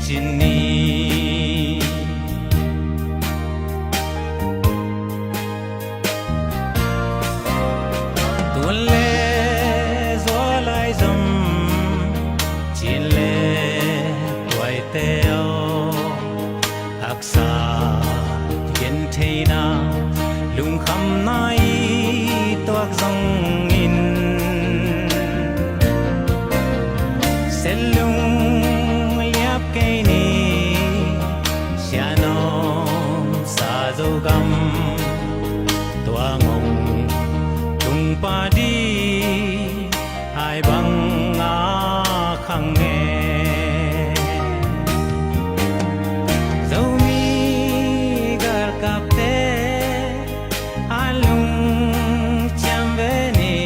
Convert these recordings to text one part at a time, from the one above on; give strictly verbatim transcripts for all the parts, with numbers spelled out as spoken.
Cin ni. Tuan le zualai zom, cin le tuaite aw, haksa gentheina, lungkhamna i tuak zongin, sellung liap kei ni. Sianom sa Zogam, tua ngong tung padi hai bang a khang nge. Zomi galkapte a lungciam ve ni,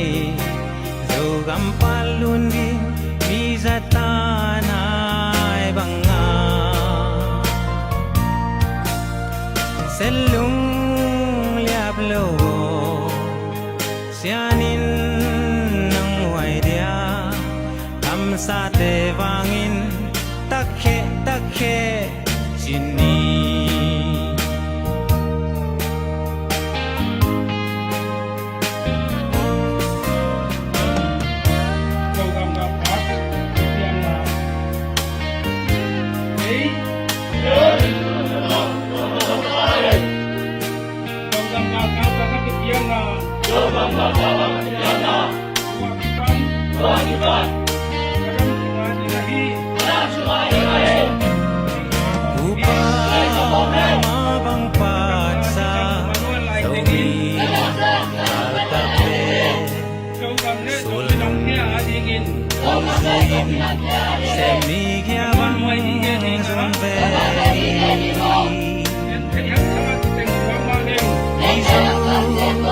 Zogam palun ding mi zatan hai bang a, sellung liap lo. Sianin nong huai dia, kamsate vangin takhe takhe cin ni. Upa ma bang patsa Zomi galkapte, sulung sin sem ni kia bang zong ve ni. Mizo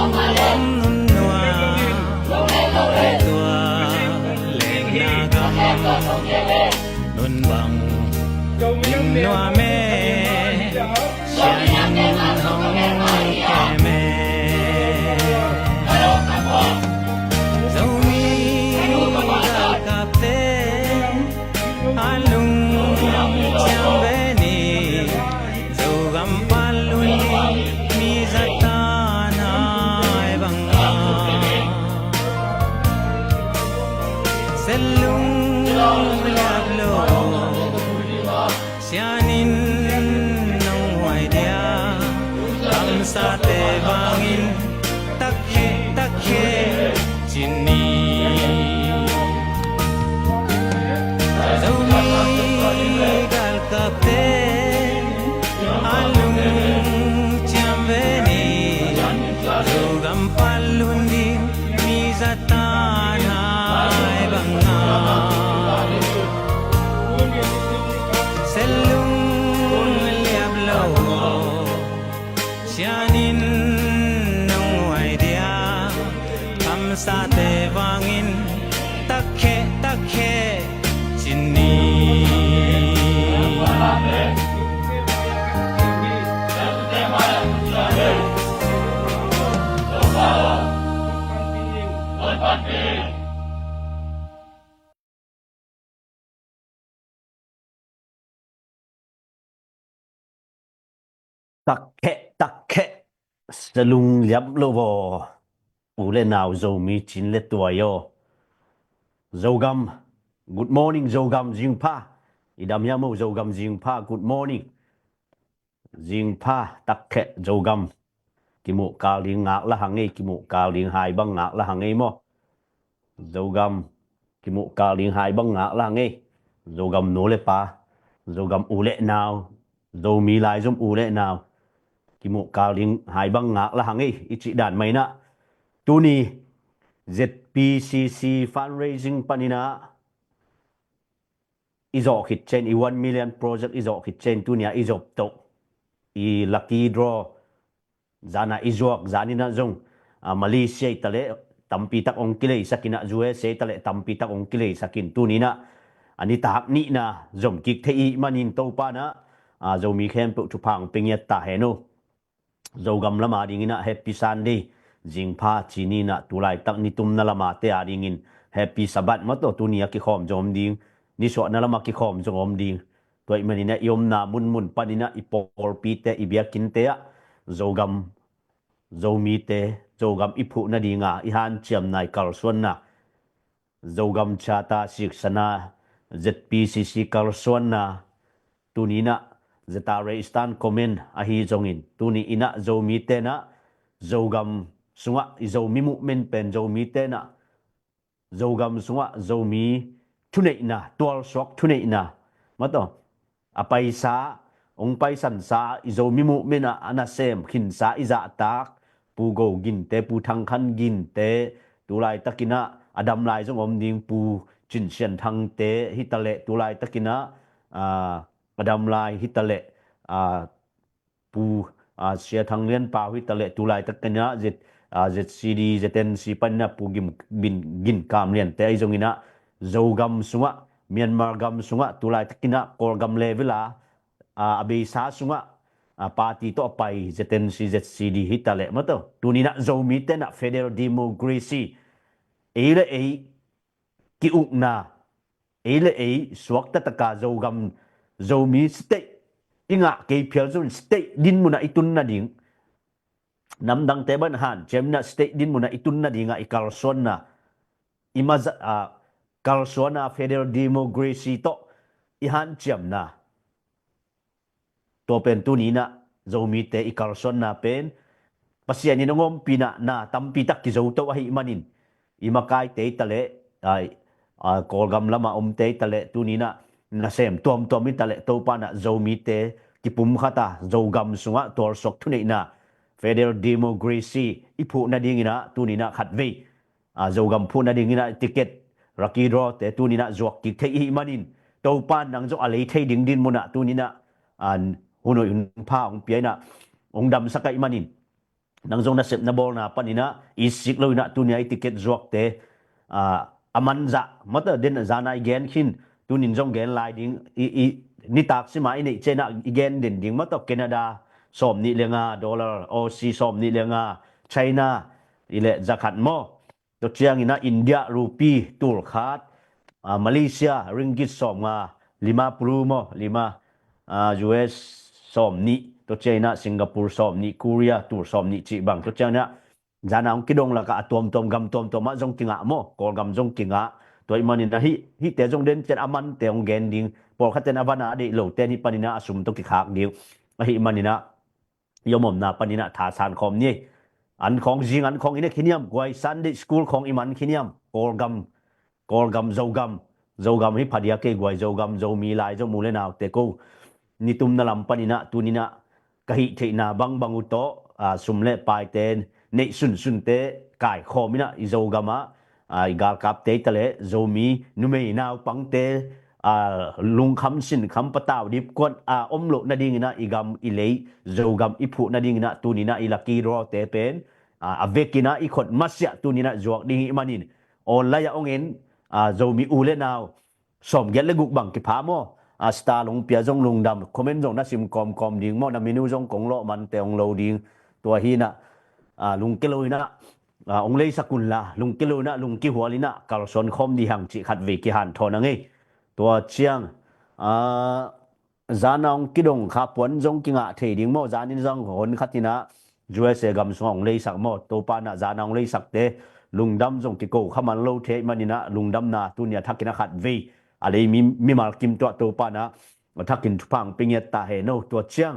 om nun nua, tua lengna gam nun bang ning nua me. Sianin hong kem e. Zomi galkapte a lungciam ve ni, Zogam palun ding mi zatan hai bang a, sellung liap lo. Sianin nong huai dia, kamsate vangin takhe takhe cin ni. Zomi galkapte a lungciam ve ni, Zogam palun ding mi zatan hai bang a, sellung liap lo. Sianin nong huai dia, kamsate vangin takhe takhe cin ni. Takkheh takkheh, salung liap lo vaw. U le nau, Zomi cin le tuai aw. Zogam, good morning Zogam, zingpha. I dam hiam aw Zogam, zingpha, good morning. Zingpha, takkheh Zogam. Kimuh kal ding ngak la hang ei, kimuh kal ding hai bang ngak la hang ei maw. Zogam, kimuh kal ding hai bang ngak la hang ei. Zogam nu le pa, Zogam u le nau, Zomi lai zom u le nau, kimuh kal ding hai bang ngak la hang ei, i cih dan mah inah. Tuni Z P C C fundraising paninah i zawh khit ciang, i one million project i zawh khit ciang, tunia i zop toh i lucky draw, zana i zuak, zaninah zong, a, Malaysia i taleh tampi tak hong kileisakinah, U S A i taleh tampi tak hong kileisakin, tuninah a nitak nihna zom kik thei ih manin Topa nah, a, Zomi khempeuh thupha hong pia ngiat ta hen uh. Zogam lama dinginah Happy Sunday, zingpha ci ninah, tulaitak nitumna lama te a dingin Happy Sabbath maw, tuni a kikhawm zong om ding, nisuahna lama kikhawm zong om ding. Tua ahih manin ah i omna munmun panin ah i pawlpite, i biakinnte ah Zogam, Zomite, Zogam i phuh nadinga i hanciamna, i kalsuanna, Zogam Charter siksana, Z P C C kalsuanna, tuni in ah Zatare Eastern Command ahi zongin, tuni in ah Zomite in ah Zogam sungah i Zomi movement pen Zomite in ah Zogam sungah Zomi thuneihna, tualsuak thuneihna, mataw, a paisa, hong paisansa, i Zomi movement ah a nasem khinsa i zahtak Pu Go Ginte, Pu Thang Khan Ginte, tulaitakin ah a dam lai zong om ding Pu Cin Sian Thangte hitaleh, tulaitakin ah, ah, a dam lai hitaleh, ah, Pu, ah, Sia Thang Lian Pau hitaleh, tulaitakin ah Z, ah, Z C D, Z N C panin ah Pu Gin, Bin, Gin Kam Liante ahi zongin ah Zogam sungah, Myanmar gam sungah, tulaitakin ah Kawlgam level ah, ah, a beisa sungah, ah, party tawh a pai Z N C, Z C D hitaleh, mataw, tuni in ah Zomite in ah federal democracy, ei le ei ki-ukna, ei le ei suakta taka Zogam, Zomi state i ngah kei phial zong state dinmun ah i tun nading, namdangte bang hanciam in ah state dinmun ah i tun nadinga i kalsuanna, i maza, ah, kalsuanna, federal democracy tawh i hanciamna, tua pen tuni in ah Zomite i kalsuanna pen Pasian in hong ompihna, na tampi tak kizo to ahih manin, i makaite hitaleh, ai, a, Kawlgam lamah omte hitaleh, tuni in ah nasem tuamtuam hitaleh, Topa in ah Zomite kipumkhat a, Zogam sungah tualsuak thuneihna, federal democracy i phuh nadingin ah tuni in ah khatvei, a, Zogam phuh nadingin ah ticket, lucky draw te tuni in ah zuak kik thei i hih manin, Topa in nang zong a lei thei ding dinmun ah tuni in ah, a, hun hoih hun pha hong pia in ah hong damsak ahih manin, nang zong na sep na bawlna panin ah i sik lo in ah tuni a i ticket zuakte, ah, a manzah, mataw, den zana i gen khin, tunin zong gen lai ding, i, i nitak sima i neih ciangin ah i gen den ding, mataw, Canada sawm nih le nga dollar, Aussie sawm nih le nga, China i le zakhat maw. Tua ciangin ah India rupee tul khat, ah, Malaysia ringgit sawm nga, lima puluh maw, lima, ah, U S sawm nih, tua ciangin ah Singapore sawm nih, Korea tul sawm nih cih bang, tua ciangin ah zana hong kidong lakah a tuamtuam gam tuamtuam ah zong kingah maw, Kawlgam zong kingah. Tua ahih manin ah hih, hihte zong den ciang a mante hong gen ding, pawlkhat ten a van a deih lote hih panin ah a sum tawh kikhak ding. Ahih manin ah i om omna panin ah thasan khawm ni. An khawng, zing an khawng i ne khin hiam, guai, Sunday school khawng i man khin hiam, Kawlgam, Kawlgam, Zogam, Zogam hi pha diak ei guai, Zogam, Zomi lai, Zo mu le naute ko, nitumna lam panin ah tuni in ah ka hih theihna bangbang uh tawh, ah, sum le paite neih sunsunte kaikhawm in ah i Zogam ah, ah, i galkapte hitaleh, Zomi numei naupangte, ah, lungkham sinkham, patau dipkuan, ah, om loh nadingin ah i gam i lei Zogam i phuh nadingin ah tuni in ah i lucky draw te pen, ah, a vekin ah i khut masiah tuni in ah zuak ding i hih manin, online ah hong en, ah, Zomi u le nau sawmgiat le guk bang kipha maw? A star hong pia zong lungdam, comment zong na sim kawmkawm ding maw, na min uh zong kong lawh mante hong lo ding. Tua hi in ah, ah, lungkia lo in ah, ah, hong leisak un la, lungkia lo in ah, lungkihual in ah kalsuan khawm ding hang cih khatvei kihanthawn a ngei. Tua ciang, ah, zana hong kidong kha puan zong kingah thei ding maw, zanin zong hon khat in ah U S A gam sungah hong leisak maw, Topa in ah zana hong leisakte lungdam zong kiko kha man lo thei manin ah, lungdamna tuni a thakin ah khatvei a lei mi, mimal kim tuah Topa in ah a thakin thupha hong pia ngiat ta hen aw. Tua ciang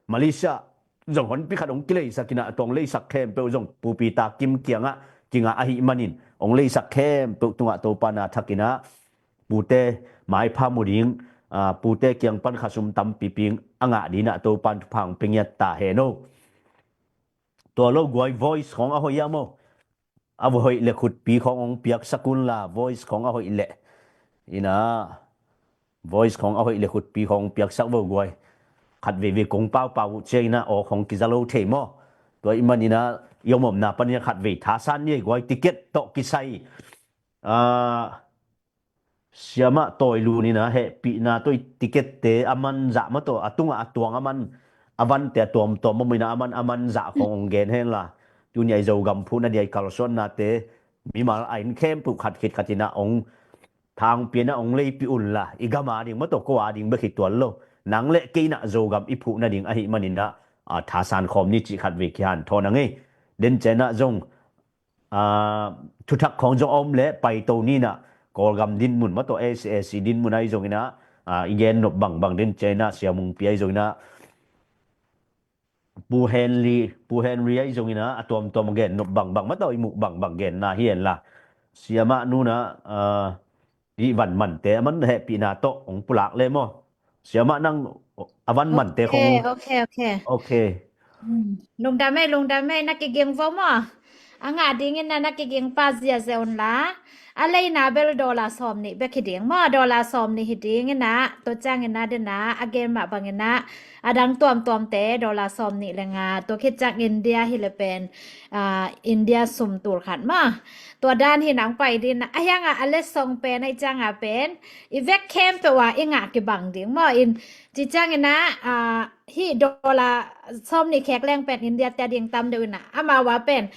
Malaysia zong honpi khat hong kileisak in ah, tua hong leisak khempeuh zong Pu Peter Kim kiangah kingah ahih manin, hong leisak khempeuh tungah Topa in ah thakin ah pute maipha mu ding, ah, pute kiang pan khasum tampi ping a ngah ding in ah Topa in thupha hong pia ngiat ta hen aw. Tua lo guai, voice khawng a hoih a maw, a hoih le khutpi khawng hong piaksak un la, voice khawng a hoih le. In ah, voice khawng a hoih le khutpi khawng hong piaksak vo guai. Khatveivei kong paupau uh ciang in ah aw khawng kiza lo thei maw. Tua ahih manin ah i om omna panin ah khatvei thasan ni ei guai, ticket tawh kisai, ah, siamah Tawi Lun in ah hehpihna tawh i ticket te a man zah maw, tua a tungah a tuang a man, a vante a tuamtuam maw, in ah a man, a man zah khawng hong gen hen la. Tuni a i Zogam phuh nading a i kalsuannate mimal a inn khempeuh khat khit khat in ah hong thangpiana hong leipi unla i gam a ding maw tawh ko a ding bek hi tuan lo. Nang le kei inah Zogam i phuh nading ahih maninah thasan khawm ni cih khat vei kihanthawn a ngei. Den cianah zong thuthak khawng zong a om le paito ninah Kawlgam dinmun maw tawh S A C dinmun ahi zonginah i gen nop bangbang den cianah siamungpi ahi zonginah Pu Henry, Pu Henry ahi zonginah a tuamtuam gen nop bangbang maw tawh i muh bangbang genna hi henla. Siamah nunah i van mante a man hehpihna tawh hong pulak le maw? Siamah nang a van mante khong. Ok, ok, ok. Ok. Lungdam ei, lungdam ei, na kiging vo maw? A ngah dingin na na kiging pa ziazia unla. A leina bel dollar sawm nih bek hi ding maw? Dollar sawm nih hi dinginah tua cianginah dena a gen mah banginah a dang tuamtuamte dollar sawm nih le nga, tua khit ciang India hi le pen India sum tul khat maw? Tua dan hi nang pai dinah a hiangah a letsong pen ahi cianga pen i vek khempeuh a i ngah kibang ding maw? In ci cianginah hih dollar sawm nih khek leng pen India te a ding tam deuh inah amau a pen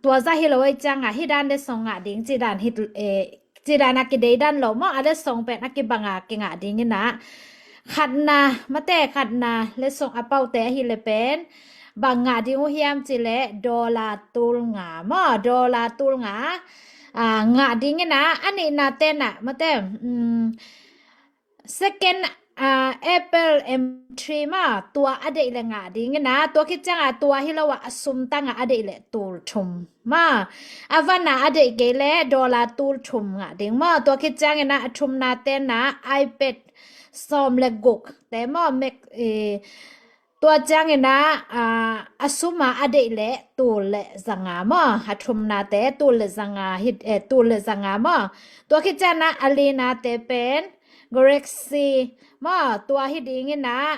tua zah hi lo ahi cianga hih dan letsong ngah ding ci dan hi. Ci dan a kidei dan lo maw? A letsong pen a kibanga kingah dinginah khatna mate khatna letsong a paute ahi le pen bang ngah ding uh hiam ci le dollar tul nga maw? Dollar tul nga ngah dinginah a nihna tenah mate second Apple M three maw? Tua a deih le ngah dinginah tua khit cianga tua hi lo ah a sum tangah a deih le tul thum maw? A vana a deih kei le dollar tul thum ngah ding maw? Tua khit cianginah a thumna tenah iPad sawm le guk te maw? Tua cianginah a suma a deih le tul le zanga maw? A thumnate tul le zanga hi, tul le zanga maw? Tua khit cianah a linate pen Galaxy maw? Tua hi dinginah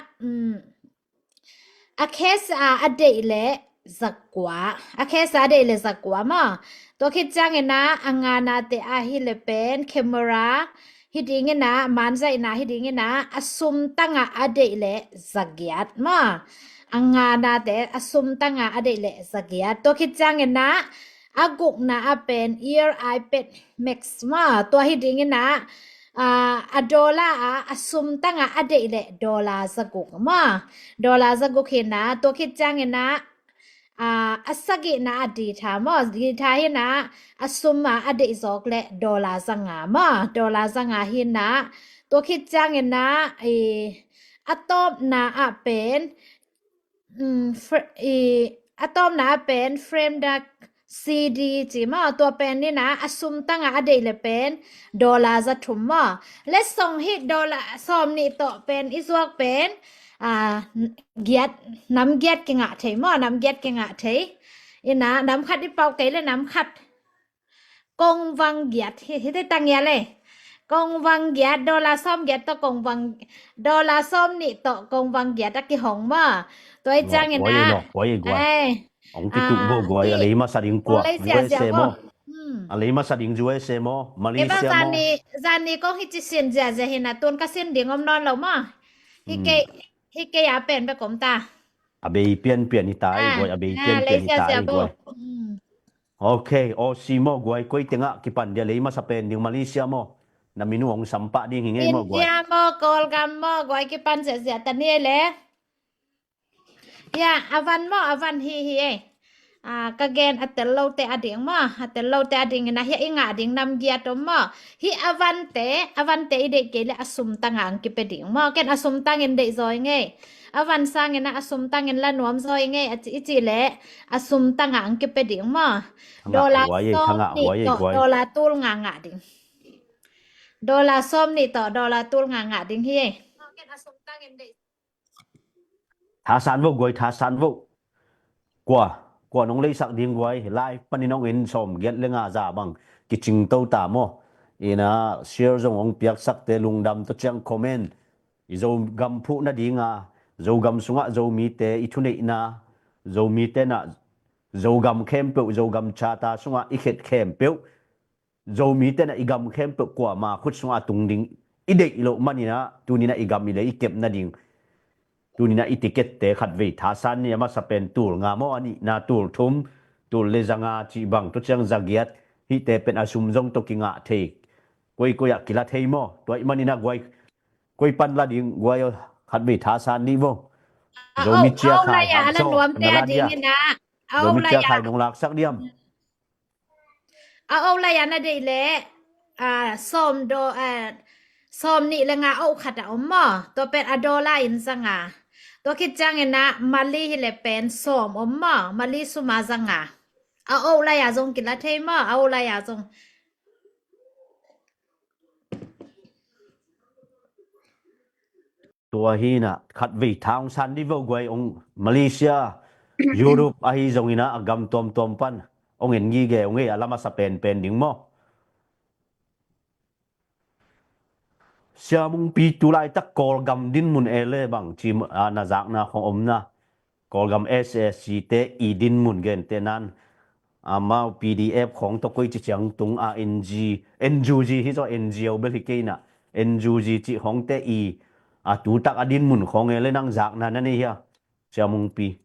a case a a deih le zakua, a case a a deih le zakua maw? Tua khit cianginah a nganate ahi le pen camera hi dinginah manzaihna hi dinginah a sum tangah a deih le zagiat maw? A nganate a sum tangah a deih le zagiat. Tua khit cianginah a gukna a pen Air iPad Max maw? Tua hi dinginah a dollar a a sum tangah a deih le dollar zaguk maw? Dollar zaguk hinah tua khit cianginah a sagihna a ditha maw? Ditha hinah a suma a deih zawk le dollar zanga maw? Dollar zanga hinah tua khit cianginah a tawpna ah pen a tawpna a pen frame dak C D ci maw? Tua pen ninah a sum tangah a deih le pen dollar za thum maw? Letsong hih dollar sawm nih tawh pen i zuak pen giat, nam giat kingah thei maw? Nam giat kingah thei. Inah nam khat i pauh kei le nam khat kongvang giat hi, hite tangial ei. Kongvang giat, dollar sawm giat tawh kongvang, dollar sawm nih tawh kongvang giat a kihong maw? Tua i cianginah Hong kituh bo guai, a lei masa ding kua, U S A maw? A lei masa ding U S A maw? Malaysia maw? Zani, zani kong hi ci sin ziazia hinah tun ka sin ding om nawn lo maw? Hi kei, hi kei a pen bek om ta. A bei pianpian hi ta ei guai, a bei pianpian hi ta ei guai. Ok, Aussie maw guai, koi tengah kipan dia lei masa pen ding Malaysia maw? Na minu hong sampah ding hi ngei maw guai? India maw, Kawlgam maw guai, kipan ziazia ta ni ei le. Ya, a van maw, a van hi hi ei. Ka gen a tel lote a ding maw? A tel lote a ding inah hia i ngah ding nam giat om maw? Hih a vante, a vante i deih kei le a sum tangah ang kipia ding maw? Ken a sum tangin deih zaw i ngei. A van sanginah a sum tangin la nuam zaw i ngei a ci, i ci le a sum tangah ang kipia ding maw? Dollar sawm nih tawh dollar tul nga ngah ding. Dollar sawm nih tawh dollar tul nga ngah ding hi ei. Thasan vo guai, thasan vo. Kua, kua nong leisak ding guai, live panin hong en sawm giat le nga za bang kicing to ta maw? Inah share zong hong piaksakte lungdam tua ciang comment. I Zogam phuh nadinga Zogam sungah Zomite i thuneihna, Zomite nah Zogam khempeuh, Zogam chata sungah i khet khempeuh Zomite nah i gam khempeuh kuama khut sungah a tung ding i deih loh maninah tuninah i gam i lei i kep nading, tuninah i ticket-te khatvei thasan ni a masa pen tul nga maw, a nihna tul thum, tul le zanga cih bang, tua ciang zagiat, hihte pen a sum zong tawh kingah thei. Koi koi ah kila thei maw? Tua ih manin ah guai, koi pan la ding guai, khat vei thasan dih vo. Zomi cia khai, a la nuam te a ding in ah. Zomi cia khai nong laksak diam. A o lai a na deih leh, a, sawm do, a, sawm nih le nga o khat a om maw? Tua pen a dollar in za nga. Tua khit ciangin ah Mali hi leh pen sawm om maw? Mali sum a za nga. A o lai a zong kila thei maw? A o lai a zong. Tua hi in ah khat vei thasan dih vo guai, ong Malaysia, Europe ahi zongin ah a gam tuamtuam pan ong en gige ung ei, a la masa penpen ding maw? Sia Mungpi, tu laitak Kawlgam dinmun e le bang ci, a, na zakna khong om na? Kawlgam S A C te i dinmun gente nan, amau P D F khong tawh koi ci ciang tung a, N G, N U G hi zaw, N G O bel hi kei in ah, N U G ci khong te i, a, tu tak a dinmun khong e le nang zakna na nei hia, Sia Mungpi?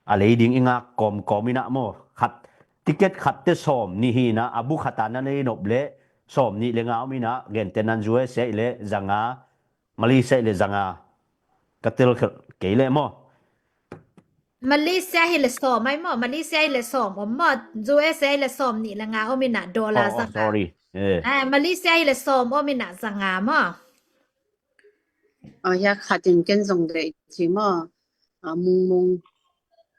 A lei ding i ngak kawmkawm in ah maw? Khat, ticket khat te sawm nih hi in ah, a bu khat a na nei nop leh sawm nih le nga om in ah, gente nan U S A le za nga, Malaysia le za nga. Ka tel kei le maw? Malaysia hi le sawm ai maw? Malaysia hi le sawm om maw? U S A le sawm nih le nga om in ah, dollar za nga. Sorry. Eh. Ah, Malaysia hi le sawm om in ah za nga maw? Ah, ya khatin ken zong deih ci maw? Ah, Mungmung.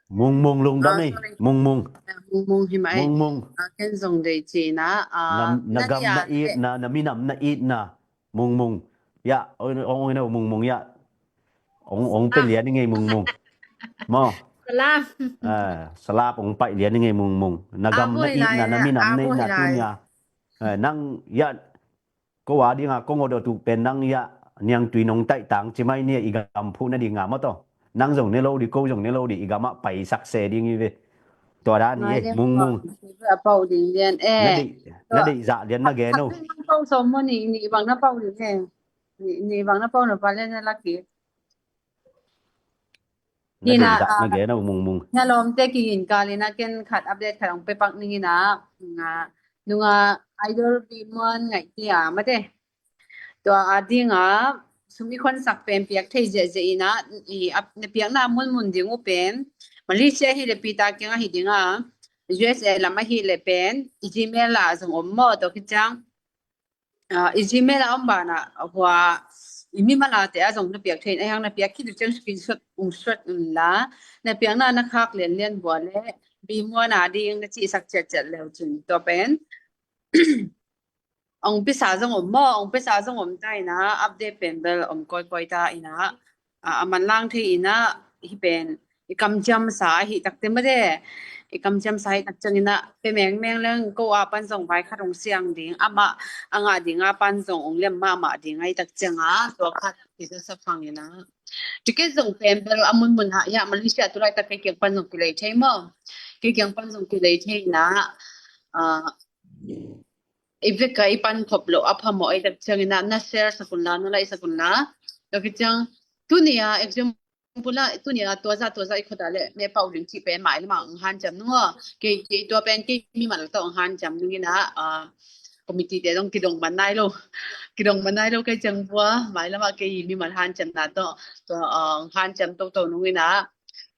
Mungmung lungdam ei. Mungmung. Ah, Mungmung hi mah ei. Mungmung. Ah, ken zong deih ci in ah, ah, na gam na itna, na minam na itna. Mungmung. Ya, ong, ong, ong, Mungmung ya. Ong, ong pe lian i ngei Mungmung. Maw. Salam. Ah, salam ong pai lian i ngei Mungmung. Na gam na itna, na minam na itna tunia. Eh, nang ya, ko a dinga ko ngot a tuk pen nang ya, niangtui nong taih tang ci mai nia, i gam phuh na dinga maw taw. Nang zong ne lo di, ko zong ne lo di, i gamah paisak se ding i ve. Tua dan i e, Mungmung. A pau ding lian e. Na deih, na deih zah lian na gen o. Pau sawm maw, ni, ni bang na pau ding e. Ni, ni bang na pau na pa lian na lak i. Na deih zah na gen o, Mungmung. Na lawmte kigin kal in ah ken khat update khat ong pe pak ning in ah. Nga, nunga Idol Bimuan Ngaihte a mate. Tua a dinga sum i khonsak pen piak thei ziahziah in ah, i ap, na piakna munmun ding uh pen Malaysia hi le Peter kiang ahi ding a, U S A lam ahi le pen i Gmail ah zong om maw, tua khit ciang, ah, i Gmail ah om banah hua i mimal a te ah zong na piak thei in, a hiang na piak khit uh ciang screenshot ung shot un la, na piakna na khak lianlian bua le Bimuan a ding na cihsak ciatciat leu cin tua pen ong pisa zong om maw, ong pisa zong om ta in ah, update pen bel om kawikawi ta in ah, a, a manlang thei in ah, hi pen i kamciam sa ahi takte mate, i kamciam sa ahi tak ciangin ah, pe mengmeng leng ko a pan zong vai khat ong siang ding, amah a ngah ding a pan zong ong lem mahmah ding ahi tak ciang a, tua khat i sa sa phang in ah. Ticket zong pen bel a munmun ah, ya, Malaysia tu laitak kei kiang pan zong kilei thei maw? Kei kiang pan zong kilei thei in ah, ah, i vek a i pan khop loh a phamawh ahi tak ciangin ah, na share sak un la, na like sak un la. Tua khit ciang, tuni a example ah, tuni a tua zah, tua zah i khut a le me pau ding cih pen mailam ah ong hanciam nung aw. Kei, kei tua pen kei mimal tawh ong hanciam nung in ah, ah, committee te zong kidong man nai lo. Kidong man nai lo kei ciang bua, mailam ah kei mimal hanciamna tawh, tua, ah, ong hanciam toto nung in ah.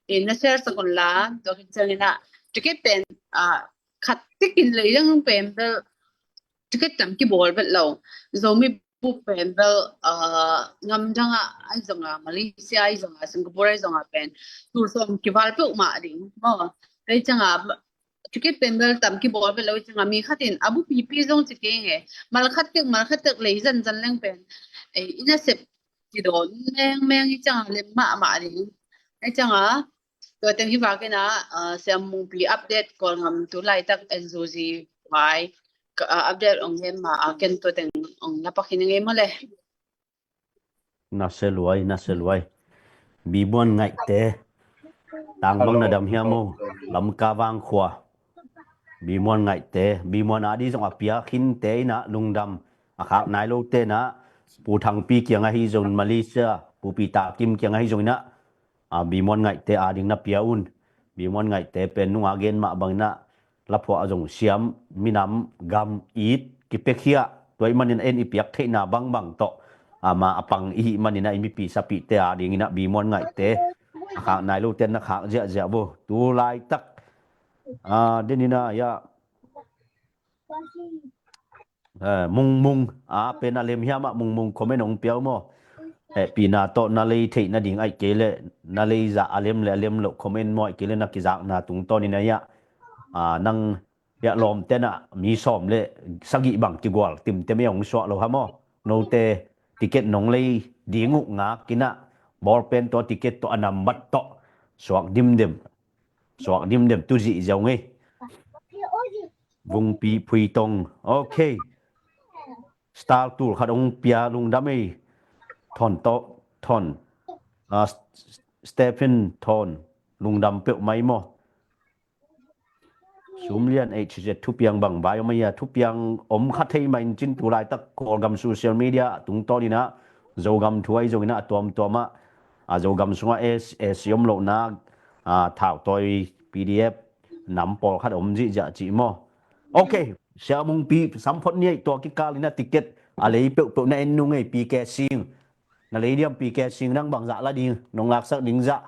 In na share sak un la, tua khit ciangin ah, ticket pen, ah, khat tikin lei dang pen bel, ticket tam kibawl vet lo. Zomi bup pen bel, ah, ngam dang ah, ai zong ah, Malaysia ai zong ah, Singapore ai zong ah pen, tu sawm kival peuh mah ding maw. Ai ciang ah, ticket pen bel tam kibawl vet lo, ai ciang ah mi khat in a bu pipi zong ci kei nge. Mal khat tek, mal khat tek lei zanzan leng pen, eh, i nasep kidawn mengmeng, i ciang ah lem mahmah ding. Ai ciang ah, tua teng hi vakin ah, ah, Siam Mungpi update Kawlgam tu laitak N U G vai, ka, ah, update ong gen ma a ken tua teng ong na pak hi ning ei maw le. Na se luai, na se luai. Bimuan Ngaihte. Tang bang na dam hiam o. Lamka Vangkhua. Bimuan Ngaihte. Bimuan a di zong a pia khinte in ah lungdam. A khak nai lote in ah Pu Thangpi kiang ahi zong Malaysia, Pu Peter Kim kiang ahi zong in ah, a, Bimuan Ngaihte a ding na pia un. Bimuan Ngaihte pen nunga gen mah bang in ah laphuah zong siam, minam gam it kipiakhia, tua ih manin en i piak theihna bangbang tawh ama a pang i hih manin ah i mipi sapihte a dingin ah bimuan ngaihte a khak nai lote na khak ziahziah bo. Tu laitak a denin ah ia Mungmung a pen a lem hiam ah Mungmung comment hong pia uh maw? Hehpihna tawh na lei theih nading aih kei leh na lei zah a lem le a lem loh comment maw, aih kei leh na kizakna tungtawnin ah ia nang ia lawmten ah mi sawm le sagih bang kigual timtem ei hong suah lo ha maw? Note ticket nong lei ding uh ngakin ah bawlpen tawh ticket tawh a nambat tawh suak dimdem, suak dimdem tu zihziau ngei. Vungpi phuitong. Ok. Star tul khat hong pia lungdam ei. Thon tawh thon. Stephen thon lungdam peuh mai maw? Sumlian H Z thupiang bang vai om aia thupiang om kha thei mai in cin tu laitak Kawlgam social media tungtawnin ah Zogam thu ahi zongin ah a tuamtuam ah a Zogam sungah S S om lohna a thautawi P D F nam pawlkhat om zihziah cih maw? Ok, Sia Mungpi samphot ni aih tua kikal in ah ticket a lei peuhpeuh na en nung ei P K Sing. Na lei diam P K Sing nang bangzah la ding nong laksak ding zah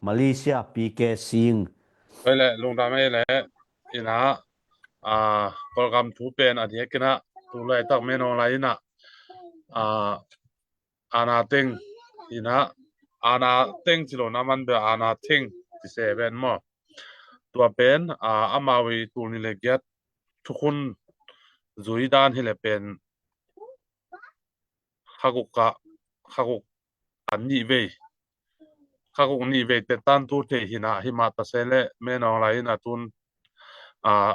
Malaysia P K Sing. Oi le lungdam ei le ina a Kawlgam thu pen a diakin ah tu laitak menawng lai in ah a ana teng ina ana teng ci lo na man bia ana teng ti se ven maw? Tua pen a amau i tul ni le giat thukhun zui dan hi le pen khaguk ah khaguk an nih vei khaguk nih vei tetan tu thei hina himah ta se le menawng lai in a tun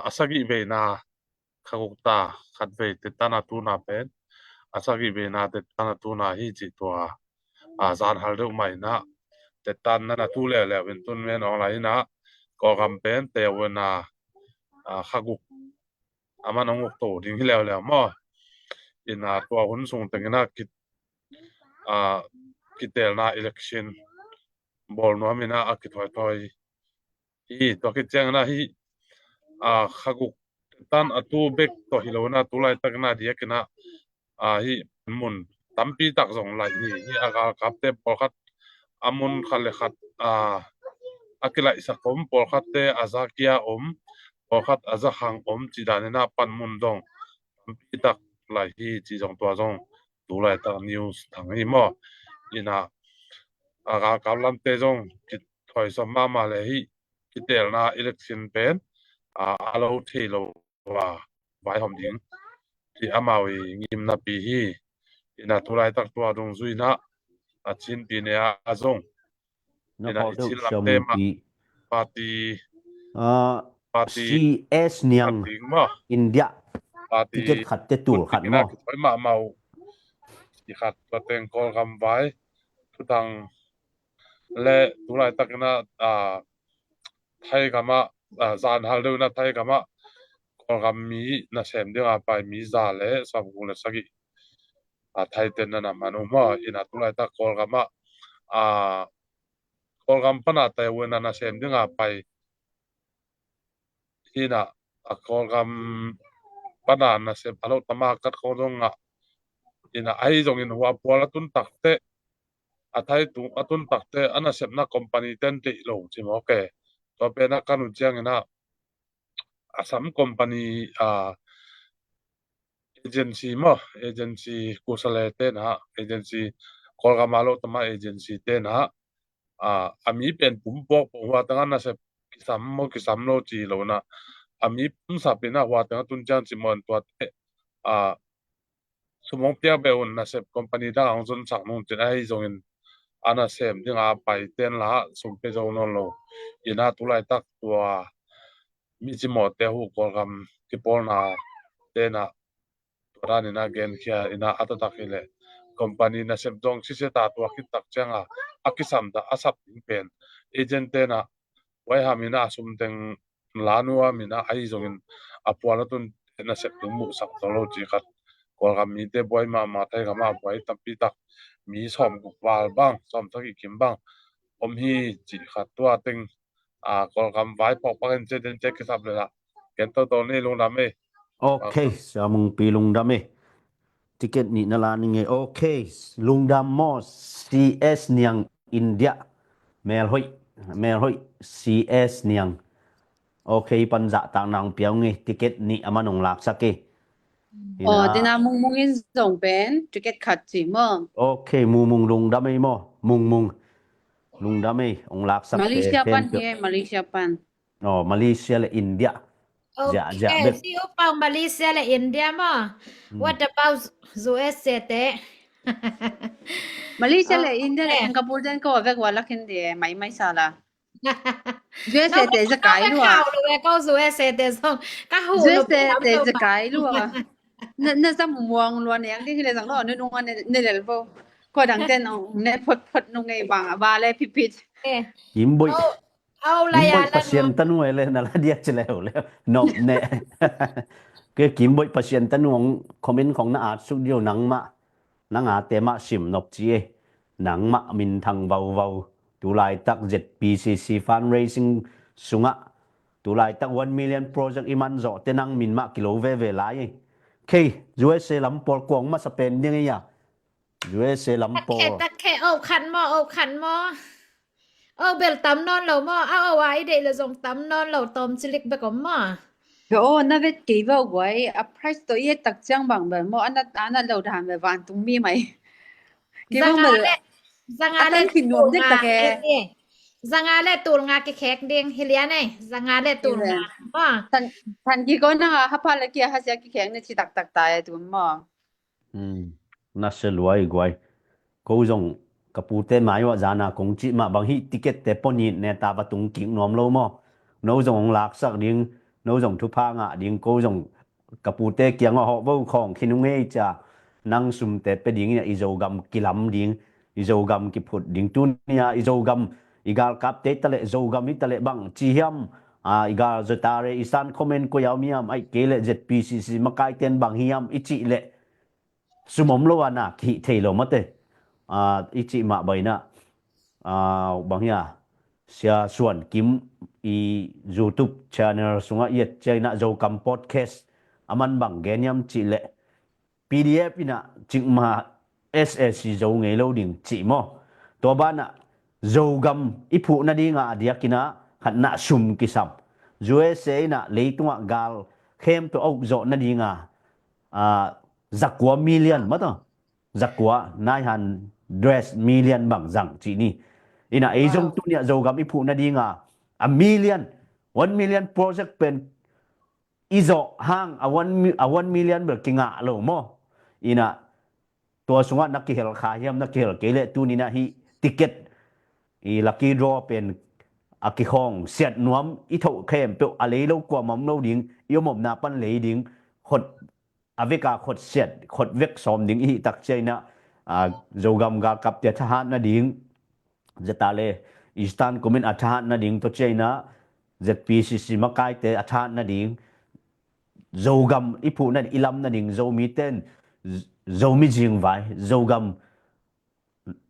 a sagih veina khaguk ta khat vei tetan a tuna pen a sagih veina tetan a tuna hi cih tua a zan hal deuh mah ina tetan nana tu leuleu in tun menawng lai ina Kawlgam pen teuena a khaguk a man hong ukto ding hi leuleu maw? Ina tua hun sung tengina kitelna election bawl nuam ina a kithoitoi hi. Tua khit ciangina hi a khaguk tan a tu bek tawh hi lo ina tu laitak ina diak ina a hi mun tampi tak zong lai hi. Hi a galkapte pawlkhat a mun khat le khat a a kilaihsak om, pawlkhatte a za kia om, pawlkhat a za khang om cih dan ina panmun zong tampi tak lai hi cih zong tua zong tu laitak news thang hi maw? Ina a galkap lamte zong kithoisam mahmah le hi kitelna election pen a lo thei lo a vaihawm ding cih amau i ngimnapi hi. Ina tu laitak tua dungzui ina a chinpi ne a zong ina i chin lamte mah party party C S Niang India party ticket khat te tul khat maw? Kithoih mahmah uh i khat tua teng Kawlgam vai thutang le tu laitak ina a Thai gamah a zan hal deuh ina Thai gamah Kawlgam mi nasem dinga pai mi za le sawmguk le sagih a Thai ten nana man uh maw? Ina tu laitak Kawlgamah a Kawlgam pana teuena nasem dinga pai hina a Kawlgam pana nasem a lo tama kat khong zong ngah ina ahi zongin hua pual a tun takte a Thai tung a tun takte a nasepna company ten deih lo ci maw ke? Tua pena kan uh ciangina Assam company a agency maw, agency kusale tena agency Kawlgama lo tama agency tena a a mi pen pumpuak pawh hua tanga nasep kisam maw kisam lo ci lo na a mi pumsap ina hua tanga tun ciang ci maw in tuate a sum hong piak beh un nasep company dang hong zonsak nung cin ahi zongin a nasem dinga pai ten la sum pe zo nawn lo ina tu laitak tua mi cimawhte hu Kawlgam kipawlna tena tua dan ina genkhia ina a taktak hileh company nasep zong siseta tua khit tak cianga a kisamta a sap ding pen agent tena huaiham ina a sumteng la nuam ina ahi zongin a pual a tun nasep tung muhsak to lo ci khat Kawlgam mite buai mahmah Thai gamah buai tampi tak mi sawmguk val bang sawmsagih kim bang om hi ci khat tua teng a Kawlgam vai pawkpak in cet in cet kisap le lah Ken to to ni lungdam e. Okay, Samung pi lungdam e. Ticket nih na la ning e. Okay, lungdam maw, C S Niang India. Melhoih, melhoih, C S Niang. Okay, pan zahtak nang piau nge, ticket nih a man hong laksak e. Aw, tina Mungmung in zong pen ticket khat ci maw. Okay, Mungmung lungdam e maw. Mungmung lungdam e, hong laksak Malaysia pan hi e, Malaysia pan. Aw, Malaysia le India. Okay, Malaysia le India maw. What about U S A te? Malaysia le India le Singapore ten ko a vek wa lakin de mai mai sala. U S A te zakai lua. Ka U S A te zong ka hu U S A te zakai lua. Na na zam muang lua neng ding le zang lo nu nung ne ne lel bo. Ko dang ten ne phot phot nung ngei bang ba le pipit. Kimboi. Au lai a Pasian tanu e le na la dia ci leu le. Nop ne. Ke Kimboi Pasian tanu hong comment khong na at suk dio nangmah. Nang a te mah sim nop ci e. Nangmah minthang vauvau. Tulaitak Z P C C fundraising sungah tulaitak one million project i man zawh te nang min mah kilo veve lai e. Kei U S A lam pawl kuang masa pen ding e ya. U S A lam pawl. Takkhe, takkhe, oh khan maw, oh khan maw. Oh bel tam nawn lo maw, a oh a i deih le zong tam nawn lo tawm cilik bek om maw. Ka oh na vet kei vau guai, a price to i et tak ciang bang bel maw, a nat a nat lo dan bel vantung mi mai. Kei vau bel. Zanga le, zanga le tul nga kek ding. Zanga le tul nga kikhek ding, hi lian e, zanga le tul nga. Maw. Tan, tan ki ko na ha pa le kia ha sia kikhek ne ci tak tak ta e tu maw. Na se luai guai. Ko zong ka pute mai wah zana kong cih mah bang hih ticket te pon hih ne ta va tung kik nuam lo maw. No zong hong laksak ding, no zong thupha ngah ding, ko zong ka pute kiangah hawh vo khawng khin ung ei cia. Nang sumte pe ding ina i Zogam kilam ding, i Zogam kiphut ding. Tunia i Zogam i galkapte i taleh Zogam i taleh bang ci hiam. I gal zotare i san comment ko yau miam aih kei leh Z P C C makaiten bang hiam i cih leh sum om lo a na kihih thei lo mate. I cih mah baina bang hia Sia Suan Kim i YouTube channel sungah i et ciaina Zogam podcast a man bang gen hiam cih leh P D F ina cikma S A C zo ngei lo ding cih maw. Tua banah Zogam i phuh nadinga a diakina khatna sum kisam. U S A ina leitungah gal khem tua auk zawh nadinga zakua million mataw. Zakua nine hundred million bang zang cih ni. Ina ei zong tunia Zogam i phuh nadinga a million, one million project pen i zawh hang a one million bel kingah lo maw. Ina tua sungah na kihel kha hiam, na kihel kei leh tunina hih ticket i lucky draw pen a kikhawng siat nuam i thoh khempeuh a lei lo kuamah om lo ding, i om omna pan lei ding, khot a veka khot siat khot vek sawm ding i hih tak ciaina Zogam galkapte a thahat nading, zeta le Eastern Command a thahat nading tua ciaina Z P C C makaite a thahat nading, Zogam i phuh nading i lam nading, Zomiten Zomi zingvai, Zogam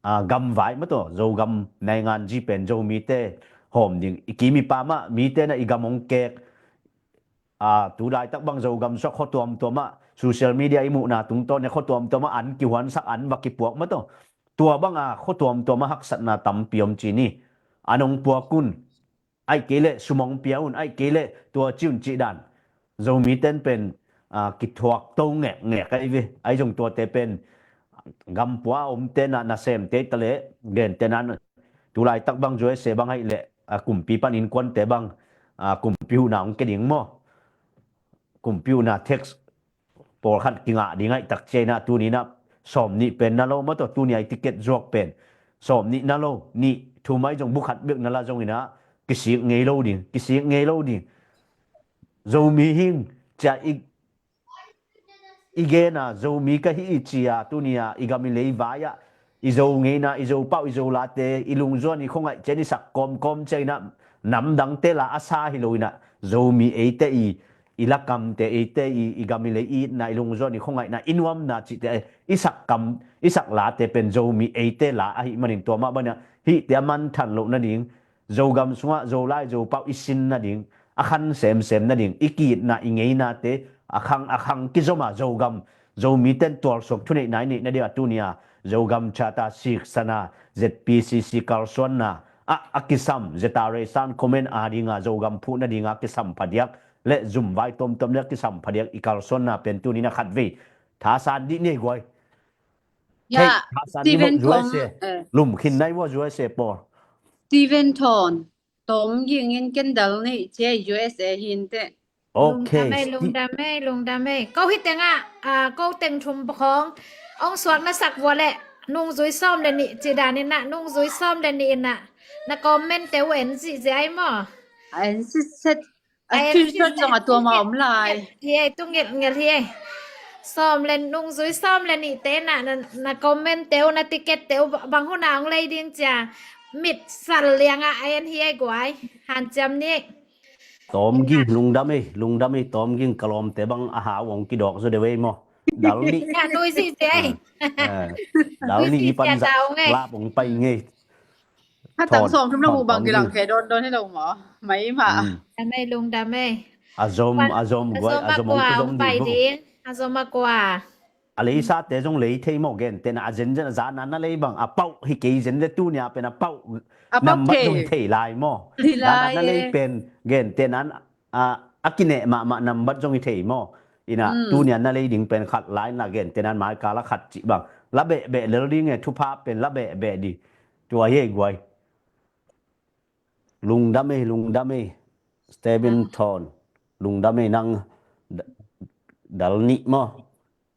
gamvai mataw, Zogam naingan zi pen Zomite hawm ding i kim i pam ah mite na i gam hong kek. Tulaitak bang Zogam suak khuatuamtuam ah social media i muhna tungtawn e khuatuamtuam ah an kihuansak an va kipuak mataw. Tua banga khuatuamtuam ah haksatna tampi om ci ni. An hong puak un. Aih kei leh sum hong pia un, aih kei leh tua ci un cih dan. Zomiten pen kithuak to ngekngek ahi ve. Ahi zong tuate pen gampua a omte na nasemte i taleh gentena tulaitak bang U S A bang aih leh kumpi pan innkuante bang kumpi huhna hong kia ding maw. Kumpi huhna tax pawlkhat kingah ding aih tak ciaina tunina sawm nih pen na lo mataw, tunia i ticket zuak pen sawm nih na lo, nih thum ahi zong bukhat bek na la zongina kisik ngei lo ding, kisik ngei lo ding. Zomi hing cia i i gena Zomi ka hi i cia tunia i gam i lei vai ah i Zo ngeina, i Zo pauh, i Zo late i lungzuan i khuangaih cian i sak kawmkawm ciangina namdangte la a sa hi loina Zomi eite i i lakamte eite i i gam i lei i itna i lungzuan i khuangaihna i nuamna cihte i sak kam i sak late pen Zomi eite la ahi manin tua mah bana hihte a manthan loh nading Zogam sungah Zolai Zopauh i sin nading a khan semsem nading, i ki-itna, i ngeinate a khang a khang kizom a, Zogam, Zomite'n tualsuak thuneihna i neih nading a tuni a Zogam Charter siksana Z P C C kalsuanna a, a kisam, Zeta Reisan comment a dinga Zogam phuh nadinga kisam phadiak le zumvai tuamtuam ding a kisam phadiak i kalsuanna pen tuni na khatvei thasan dih ni ei guai. Ya, thei, thasan dih Steven mawh zuai Thong, se. Eh. Lum khin nai vua zuai se pawl. Steven Thon, Tom Ging in ken dal nih ci ei, U S A hi inteh. Ok. Lungdam ei, Sti- lungdam ei, lungdam ei. Ko hi tengah, ah, ko teng thum khawng ong suak na sak vua le nungzui sawm le nih ci dan in ah, nungzui sawm le nih in ah na comment te uh en zihziah ei maw? En zihziah. A screenshot zong a tuam a om lai. Hi ei, tu ngelh ngelh hi ei. Sawm le nungzui sawm le nihte na, na, na comment te uh, na ticket te uh, bang hun a hong lei ding cia mit sal liang a en hi ei guai. Hanciam ni. Tom Ging, lungdam ei, lungdam ei, Tom Ging, ka lawmte bang a hau hong kidawk zaw deuh ei maw. Dal nih. Ka nui zihziah ei. Ah, ah. Dal nih i pan zak lap hong pai ngei. Khatang sawm thum na mu bang kilang khe dawn dawn hi lo maw? Mai mah. Lungdam ei, lungdam ei. A zom, a zom guai, a zom a kua hong pai ding. A zom a kua. A leisate zong lei thei maw, gentehna a zenzen a zana na lei bang a pauh hi kei zen le tuni a pen a pauh nambat zong hi thei lai maw. Zana na lei pen gentehna a, a kineh mahmah nambat zong hi thei maw. Ina tuni a na lei ding pen khat lai na gentehna mai kal a khat cih bang la behbeh lel ding e, thupha pen la behbeh dih. Tua hi ei guai. Lungdam ei, lungdam ei. Steven Thon. Lungdam ei nang. Dal nih maw.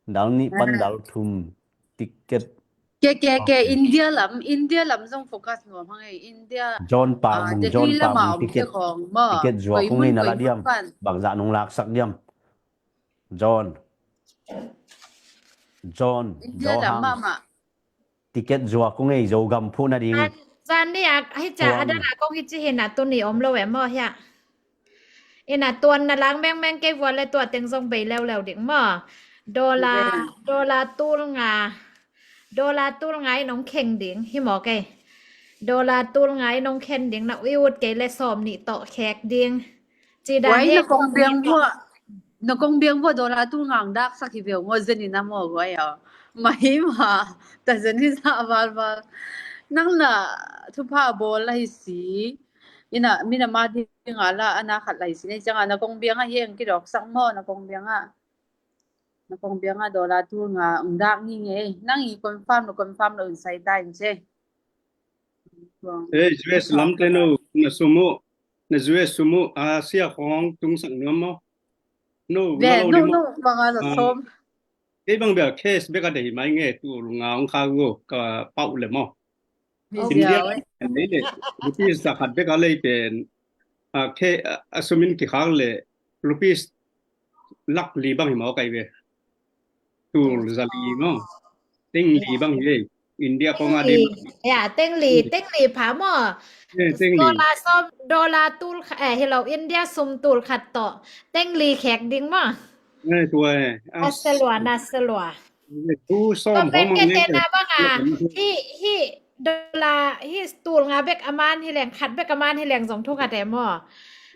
Dal nih pan dal thum ticket. Ke, ke, ke, India lam, India lam zong focus nuam hang ei, India. John Pau Mung, John Pau Mung ticket. Ticket zuak hong ei na la diam. Bangzah nong laksak diam. John. John. India lam mahmah. Ticket zuak kong ei, Zogam phuh nading. Zan ni a, hi cia a dana kong hi ci hi na tuni om lo e maw hia. Ina tuan na lang mengmeng kei vua le tua teng zong bei leuleu ding maw. Dollar, dollar tul nga. Dollar tul nga in hong kheng ding hi maw kei. Dollar tul nga in hong khen ding na i ut kei le sawm nih tawh khek ding. Ci dan hi na kong biang vua. Na kong biang vua dollar tul nga hong daksak hi veu maw, zen ina maw guai aw. Mai mah, ta zen hi sa valval. Nang na thupha bawl la hi si. Ina, mina ma dinga la, ana khat la hi si. Nei cianga na kong biang a hi eng kidawksak maw, na kong biang a. Na kong biang a dollar tul nga hong dak ngingei. Nang i confirm lo, confirm lo in sai ta in ce. Ei, U S lam te no, na sum uh, na U S sum uh, a sia khawng tungsak nuam maw? No, no, no, bang a la sawm. Kei bang bia cash bek a dei mai nge, tul nga hong kha go ka pauh le maw? India, rupees za khat bek a lei pen, a, ke, a, a sumin kikhak le rupees lak li bang hi maw kai ve. Tul za li maw. Teng li bang hi le. India kong a dei. Ya, teng li, teng li pha maw. Teng li. Dollar sawm, dollar tul, eh, hi lo, India sum tul khat tawh. Teng li khek ding maw. Eh, tua eh. A selua, na selua. Tua pen ke tena banga hi, hi dollar, hi tul nga bek a man hi leng, khat bek a man hi leng zong thu khat e maw.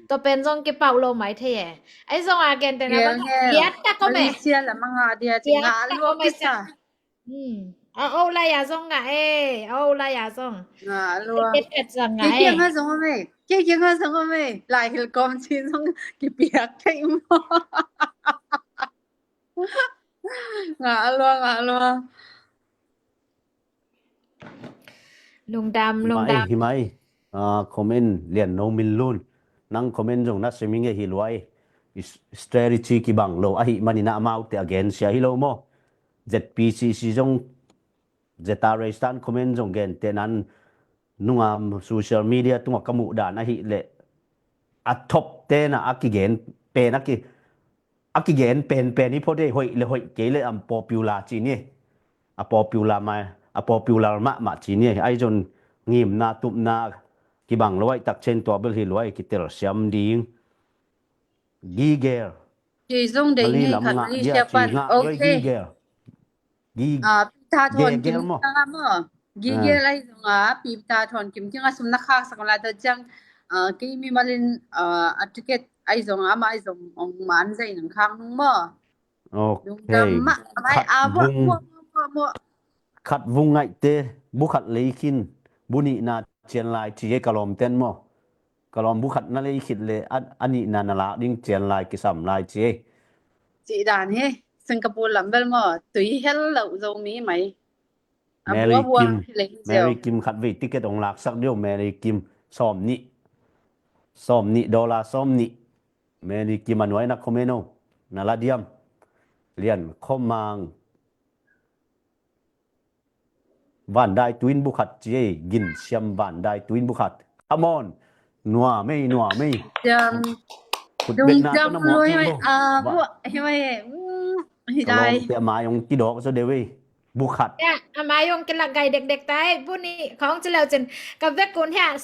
Tua pen zong kipauh lo mai thei e. Ai zong a gen tena banga hiat tak om e. Malaysia la manga dia ci nga lua pisa. A o lai a zong nga e, a o lai a zong. Nga lua. Kei kiang a zong om e. Kei kiang a zong om e. Lai hil kom ci zong kipiak thei maw. Nga lua, nga lua. Lungdam, lungdam. Hi mai, hi mai. Ah, comment lian no min lun. Nang comment zong na semi nge hi luai. Strategy kibang lo. Ahi manina amaute against sia hi lo maw. Z P C C zong Zeta Reistan comment zong gen te nan nunga social media tunga ka muh dan ahi le. A top tena a kigen pen a ki a kigen penpen hi phote hoih le hoih kei le am popular ci ni. A popular mai, a popular mahmah ci ni. Ai zon ngimna tupna kibang lo ai tak chen tua bel hi lo ai kitel siam ding. Gigel. Kei zong dei ngei khat ni siapan. Ok. Gigel. Gigel mo. Gigel ai zong a pi ta thon kim kinga sum na khak sak la ta ciang kei mi malin a ticket Ai zong ama ai zong ong man zai nang khang nung maw. Lungdam mah, amai a buah, buah, buah, buah. Khat vung ngaihte, bu khat lei khin, bu nihna cian lai ci ei ka lawmten maw. Ka lawm bu khat na lei khit le a, a nihna na lak ding cian lai kisam lai ci ei. Cih dan hi, Singapore lam bel maw, tui hel lo Zomi mai. A Mary buah buah Kim, hi lei hi Mary Kim khat vei ticket ong laksak deuh, Mary Kim, sawm nih. Sawm nih, dollar sawm nih. Mary Kim a nuai na comment o, na la diam. Lian Khomang. Van Dai Tuin bu khat ci ei, Gin Siam Van Dai Tuin bu khat. Come on. Nuam ei, nuam ei. Jam. Khut bek na lungdam tawh na mawk lui ei, ei. Ah, bu, hi mai ei. Mm, hi dai. Ka lawmte a mai ong kidawk zaw deuh ei. Bu khat. Ya, a mai ong kilak gai dekdek ta ei. Bu nih khong ci leu cin. Ka vekun hia.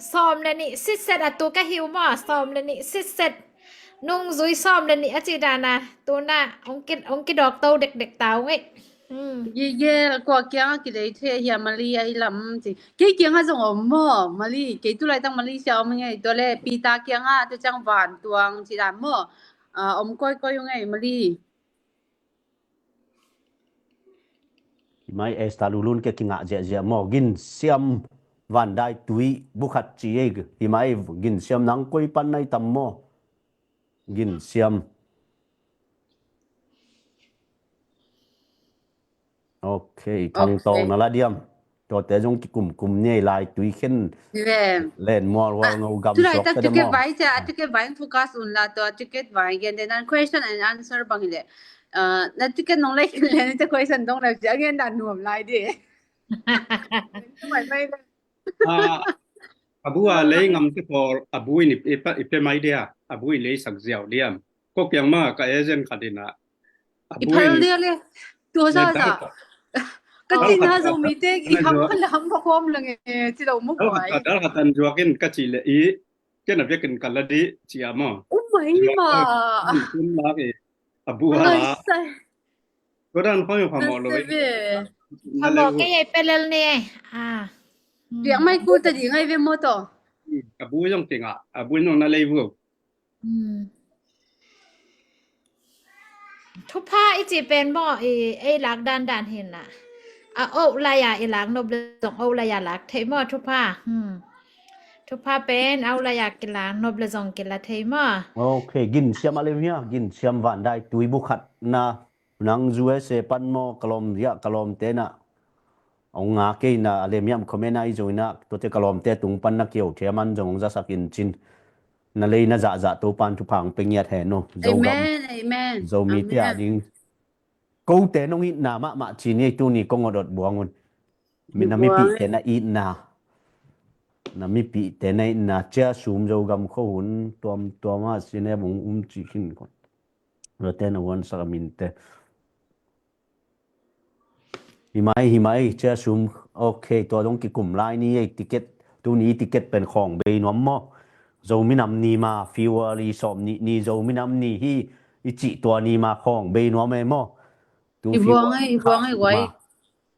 Sawm le nih sitset a tu ka hi uh maw, sawm le nih sitset. Nungzui sawm le nih a cih dan a, tu na, ong ki, ong kidawk to dekdek ta ung ei. Hmm. Gigel, kua kiang a kilei thei hia Mali ai lam ci. Kei kiang a zong om maw, Mali, kei tu laitak Malaysia om ngei, tua le Peter kiang a, tua ciang Van Tuang ci dan maw. Ah, om kawikawi ung ei Mali. Hi mai Esther Lulun kia kingah ziahziah maw. Gin Siam Van Dai Tui bu khat ci ei. Hi mai Gin Siam nang koi pan nai tam maw. Gin Siam. Ok, Thang Tawng na la diam. Tuate zong kikumkum ni ei lai tui khen. Len mual hual ngo gam suak te de maw. Ticket vai cia, ticket vai focus un la tua, ticket vai gen de nan question and answer bang hi le. Ah, na ticket nong lei khen le, na question dong le cia gen dan nuam lai di. Mai mai le. Ah, a bu a lei ngam te pawl, a bu in i, i pe, i pe mai dia, a bu i lei sak ziau diam. Ko kiang ma ka agent khat in a, a bu in i phal dia le. Tua sa sa. Ka tin ha Zomi te i ham khan le ham kha khawm le nge, ci lo mu koi. Dal khat an zuak in ka ci le i, ken a vekin ka la di, ci a maw. Um mai ma. Kum lak i, a bu a la. Tua dan khawng phamawh lo. Phamawh kei ei pelel ni. Ah. Piak mai kul ta ding ai ve maw tawh. A bu zong kingah, a bu zong na lei vua. Hmm. Thupha i ci pen maw, i, ei lak dandan hi na. A oh lai a i lak nop le zong oh lai a lak thei maw thupha. Hmm. Thupha pen a oh lai a kilak nop le zong kila thei maw. Ok, Gin Siam a lem hia, Gin Siam Van Dai Tui bu khat na. Nang U S A pan maw, ka lawm ziah, ka lawmte na. Ong nga kei na, a lem hiam comment a i zo ina, tuate ka lawmte tung pan na kio thiam an zong ong zasak in cin. Na lei na zahzah Topan thupha ong pe ngiat hen no. Zogam. Amen, amen. Zomi te a ding. Kote nong itna mahmah ci ni ei tuni kong odot buang un. Mi na mipihte na itna. Na mipihte na itna. Cia sum Zogam kho hun tuamtuam a sine bung um ci khin kon. Lo te na wan sak a min te. Hi mai, hi mai, cia sum. Ok, tua dong kikum lai ni ei ticket. Tuni ticket pen khawng bei nuam maw. Zomi nam ni ma, February sawm ni, ni Zomi nam ni hi, i cih tua ni ma khawng bei nuam ei maw. I buang ei, i buang ei guai.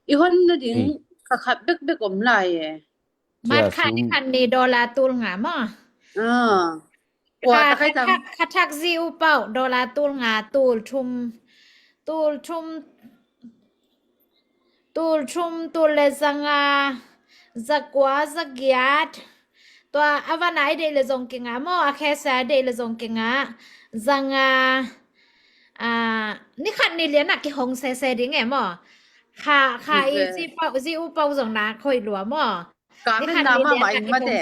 I hon na ding ka khat bekbek om lai e. Mat khat ni khat ni dollar tul nga maw. Ah. Kua ta khai tam. Kha thak zi u pau dollar tul nga, tul thum. Tul thum. Tul thum, tul le zanga, zakua, zagiat. Tua a vana i deih le zong kinga maw, a khesa i deih le zong kinga. Zanga, ah, ni khat ni lian a kihong sese ding e maw. Kha, kha i zi pau, zi u pau zong na khoi lua maw. Kamen na mama in mate.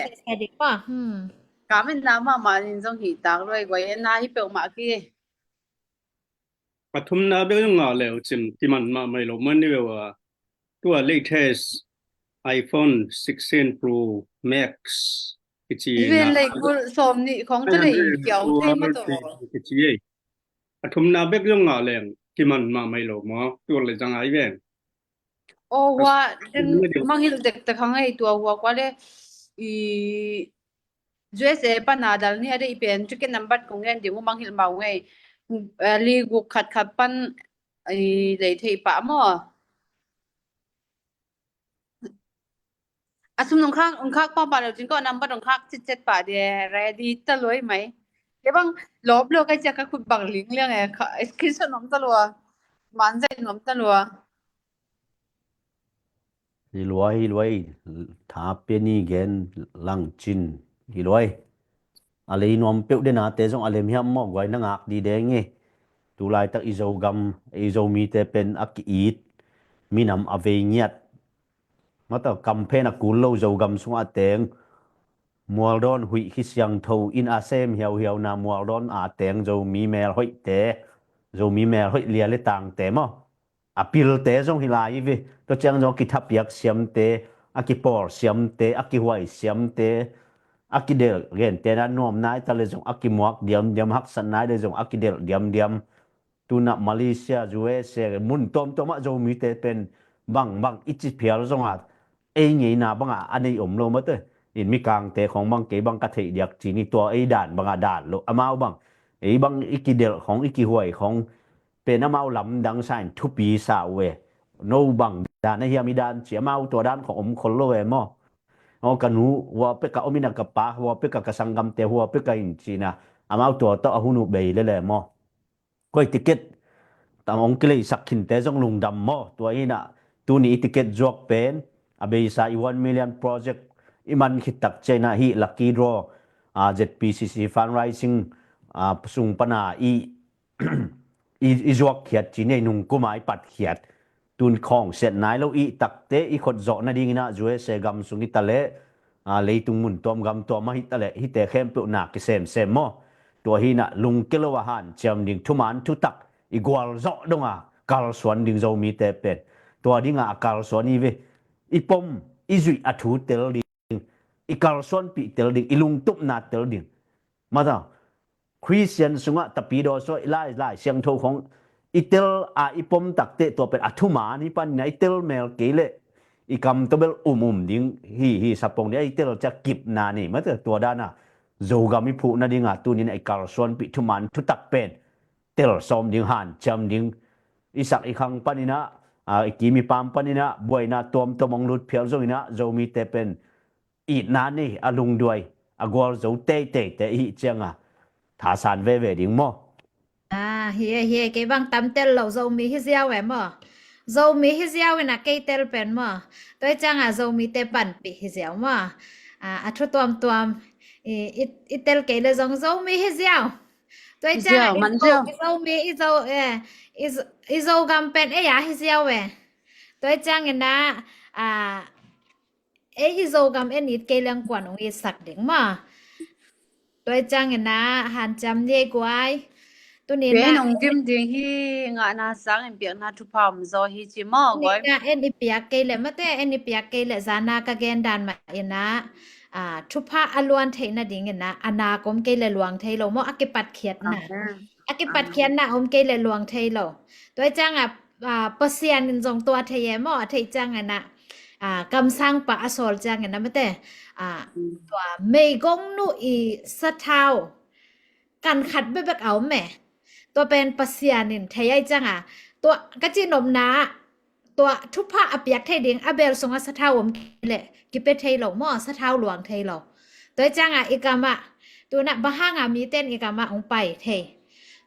Kamen na mama in zong hi tak loi guai en na hi peuh mah ki. Pathumna bek zong ngah leu cin kiman mah mai lo man ni veu a. Tua latest iPhone sixteen Pro Max kici na. Ven lei kul sawm nih khong te lei kiau thei ma to. Kici ei. A thumna bek zong ngah leng kiman mah mai lo maw. Tua le zang ai veng. Oh, hua, den manghilh dektek hang ei tua hua kua le i U S A pan a dal ni a deih pen ticket number kong gen ding uh manghilh mau ngei. Eh, li guk khat khat pan i lei thei pah maw. A sum nong khak, nong khak pahpah lo cin ko, a nambat nong khak citcet pah di e, ready ta lua hi mai. Kei bang lawp lo ka ciah ka khut bang ling liang e, ka screenshot nuam ta lua, manzai nuam ta lua. Hi luai, hi luai, tha pia ni gen lang cin, hi luai. A lei nuam peuh denate zong a lem hiam maw, guai na ngak di deng e. Tu laitak i Zogam, i Zomite pen a ki-it, minam a vei ngiat. Mata campaign a kul lo Zogam sungah a teng, mualdawn huih khi siangtho in a sem hiauhiauna mualdawn a teng Zomi mel hoihte, Zomi mel hoih lia le tangte maw. A pilte zong hi lai hi ve. Tua ciang zong a kithapiak siamte, a kipawl siamte, a kihuai siamte, a kidelh gente na nuam nai ta le zong a kimuak diamdiam, haksat nai le zong a kidelh diamdiam. Tuna Malaysia, U S A, mun tuamtuamah Zomite pen bangbang i ci phial zongah ei ngeina bangah a nei om lo mate. In Mikangte khong bang kei bang ka theih diak ci ni, tua ei dan bangah dan lo. Amau bang ei bang i kidelh khong, i kihuai khong pen amau lamdang sa in thupi sa uh e. No bang dan a hiam i dan ci, amau tua dan khong om khol lo e maw. Aw, ka nu hua peka om ina, ka pa hua peka, ka sanggamte hua peka in cina, amau tua tawh a hun uh bei lele maw. Koi ticket tam hong kileisak khinte zong lungdam maw. Tua hina tuni i ticket zuak pen a beisa i one million project i man khit tak ciangina hih lucky draw, a, Z P C C fundraising, a, sung pana i, i, i zuak khiat ci nei, nungkuma i pat khiat. Tun khawng set nai lo i takte i khot zawh nadingina U S A gam sung hi ta leh, a, leitung mun tuam gam tuam ahi ta leh, hihte khempeuh na kisemsem maw. Tua hina lungke lo a hanciam ding, thuman thutak i gualzawh donga kalsuan ding Zomite pen. Tua dinga a kalsuan hi ve. I pom, i zuih a thu tel ding, i kalsuanpih tel ding, i lungtupna tel ding. Mata Khristian sungah tapidaw suah i lai, lai siangtho khong i tel a i pom takte tua pen a thuman hi panina i tel mel kei leh i kam tawh bel um um ding hi, hi sapong ding a i tel ciah kipna nei mate. Tua dana Zogam i phuh nadinga tunina i kalsuanpih thuman thutak pen tel sawm ding, hanciam ding, i sak i khang panina, a, i kim i pam panina buaina tuamtuam hong lut phial zongina Zomite pen itna nei a lungduai a gualzo teiteite i hih cianga thasan veve ding maw. A, hi e, hi e, kei bang tam tel lo, Zomi hi ziau e maw. Zomi hi ziau ina kei tel pen maw. Tua i cianga Zomite panpih hi ziau maw. A, a thu tuamtuam i, i, i tel kei le zong Zomi hi ziau. Tua i cianga i Zo, i Zomi, i Zo, e, i, i Zogam pen ei a hi ziau e. Tua i ciangina, a, ei i Zogam en it kei leng kuan hong itsak ding maw. Tua i ciangina hanciam ni ei guai. Tuni na en hong dim ding hi, ngahna sangin piakna thupha om zaw hi ci maw guai. Tuni na en i piak kei leh mate, en i piak kei leh zana ka gen dan mah ina, a, thupha a luan theih nadingina a nak om kei leh luang thei lo maw, a kipatkhiatna. A kipatkhiatna om kei leh luang thei lo. Tua i cianga, a, Pasian in zong tua thei e maw, a theih ciangina, a, kamsangpa a sawl ciangina mate, a, tua meigongnu i sathau kan khat bekbek a om e. Tua pen Pasian in thei ai cianga, tua ka cihnopna tua thupha a piak thei ding a bel sunga sathau om kei leh kipia thei lo maw, sathau luang thei lo. Tua i cianga i gamah, tuna bang hanga mite in i gamah hong pai thei.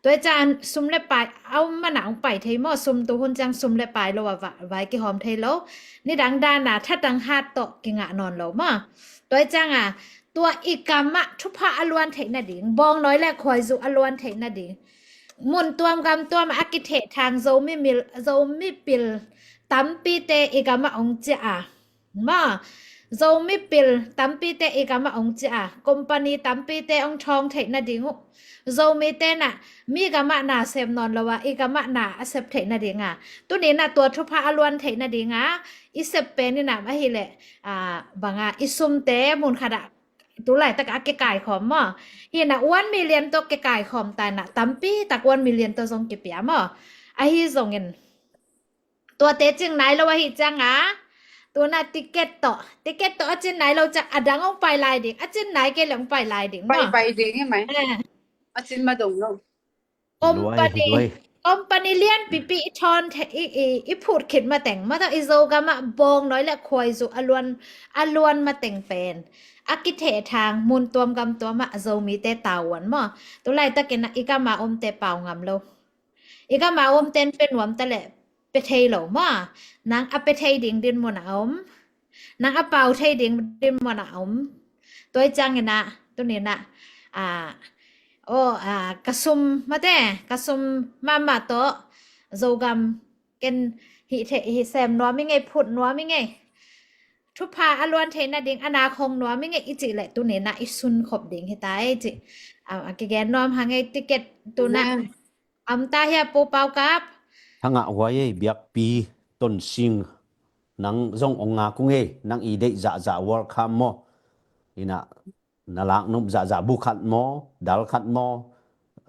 Tua i cianga sum le pai a om mana hong pai thei maw, sum tu hun ciang sum le pai lo a va, vai kihawm thei lo. Nidang dana thatang hat tawh kingah nawn lo maw. Tua i cianga tua i gamah thupha a luan theih nading, bawngnawi le khuaizu a luan theih nading, mun tuam gam tuamah a kithehthang Zomi mil, Zomi pil tampite i gamah hong ciah a maw. Zomi pil tampite i gamah hong ciah a, company tampite hong thawng theih nading uh. Zomite na mi gamah na sem nawn lo a, i gamah na a sep theih nadinga, tunina tua thupha a luan theih nadinga i sep pen ina ahileh, a, banga i sumte mun khatah tu laitak a kikaikhawm maw. Hina one million tawh kikaikhawm ta ina tampi tak one million tawh zong kipia maw. Ahi zongin tuate cing nai lo ahi cianga, tuna ticket tawh, ticket tawh a cin nai lo ciang a dang hong pai lai ding, a cin nai kei le hong pai lai ding maw. Pai, pai ding hi mai. A cin ma dong lo. Company, Company lianpipi i thawn the-, i, i, i phut khit mateng, mata i Zogam ah bawngnawi le khuaizu a luan, a luan mateng pen a kithehthang mun tuam gam tuam ah Zomite tavuan maw. Tulaitakin ah i gam a omte pau ngam lo. I gam a omten pe nuam ta leh pe thei lo maw. Nang a pe thei ding dinmun a om. Nang a pau thei ding dinmun a om. Tua i ciangin ah, tuni in ah, a, aw, a, ka sum mate, ka sum mahmah tawh Zogam ken hih thei, hih sem nuam i ngei, phut nuam i ngei. Thupha a luan theih nading a nak hong nuam i ngei i cih leh tuni in ah i sunkhop ding hi ta ei cih. A, a kigen nuam hang ei, ticket tu in ah. Amen. Om ta hia, Pu Pau Kap? Thangah huai ei, biakpi Tonsing, nang zong ong ngak ung ei, nang i deih zahzah welcome maw. In ah na lak nop zahzah, bu khat maw, dal khat maw,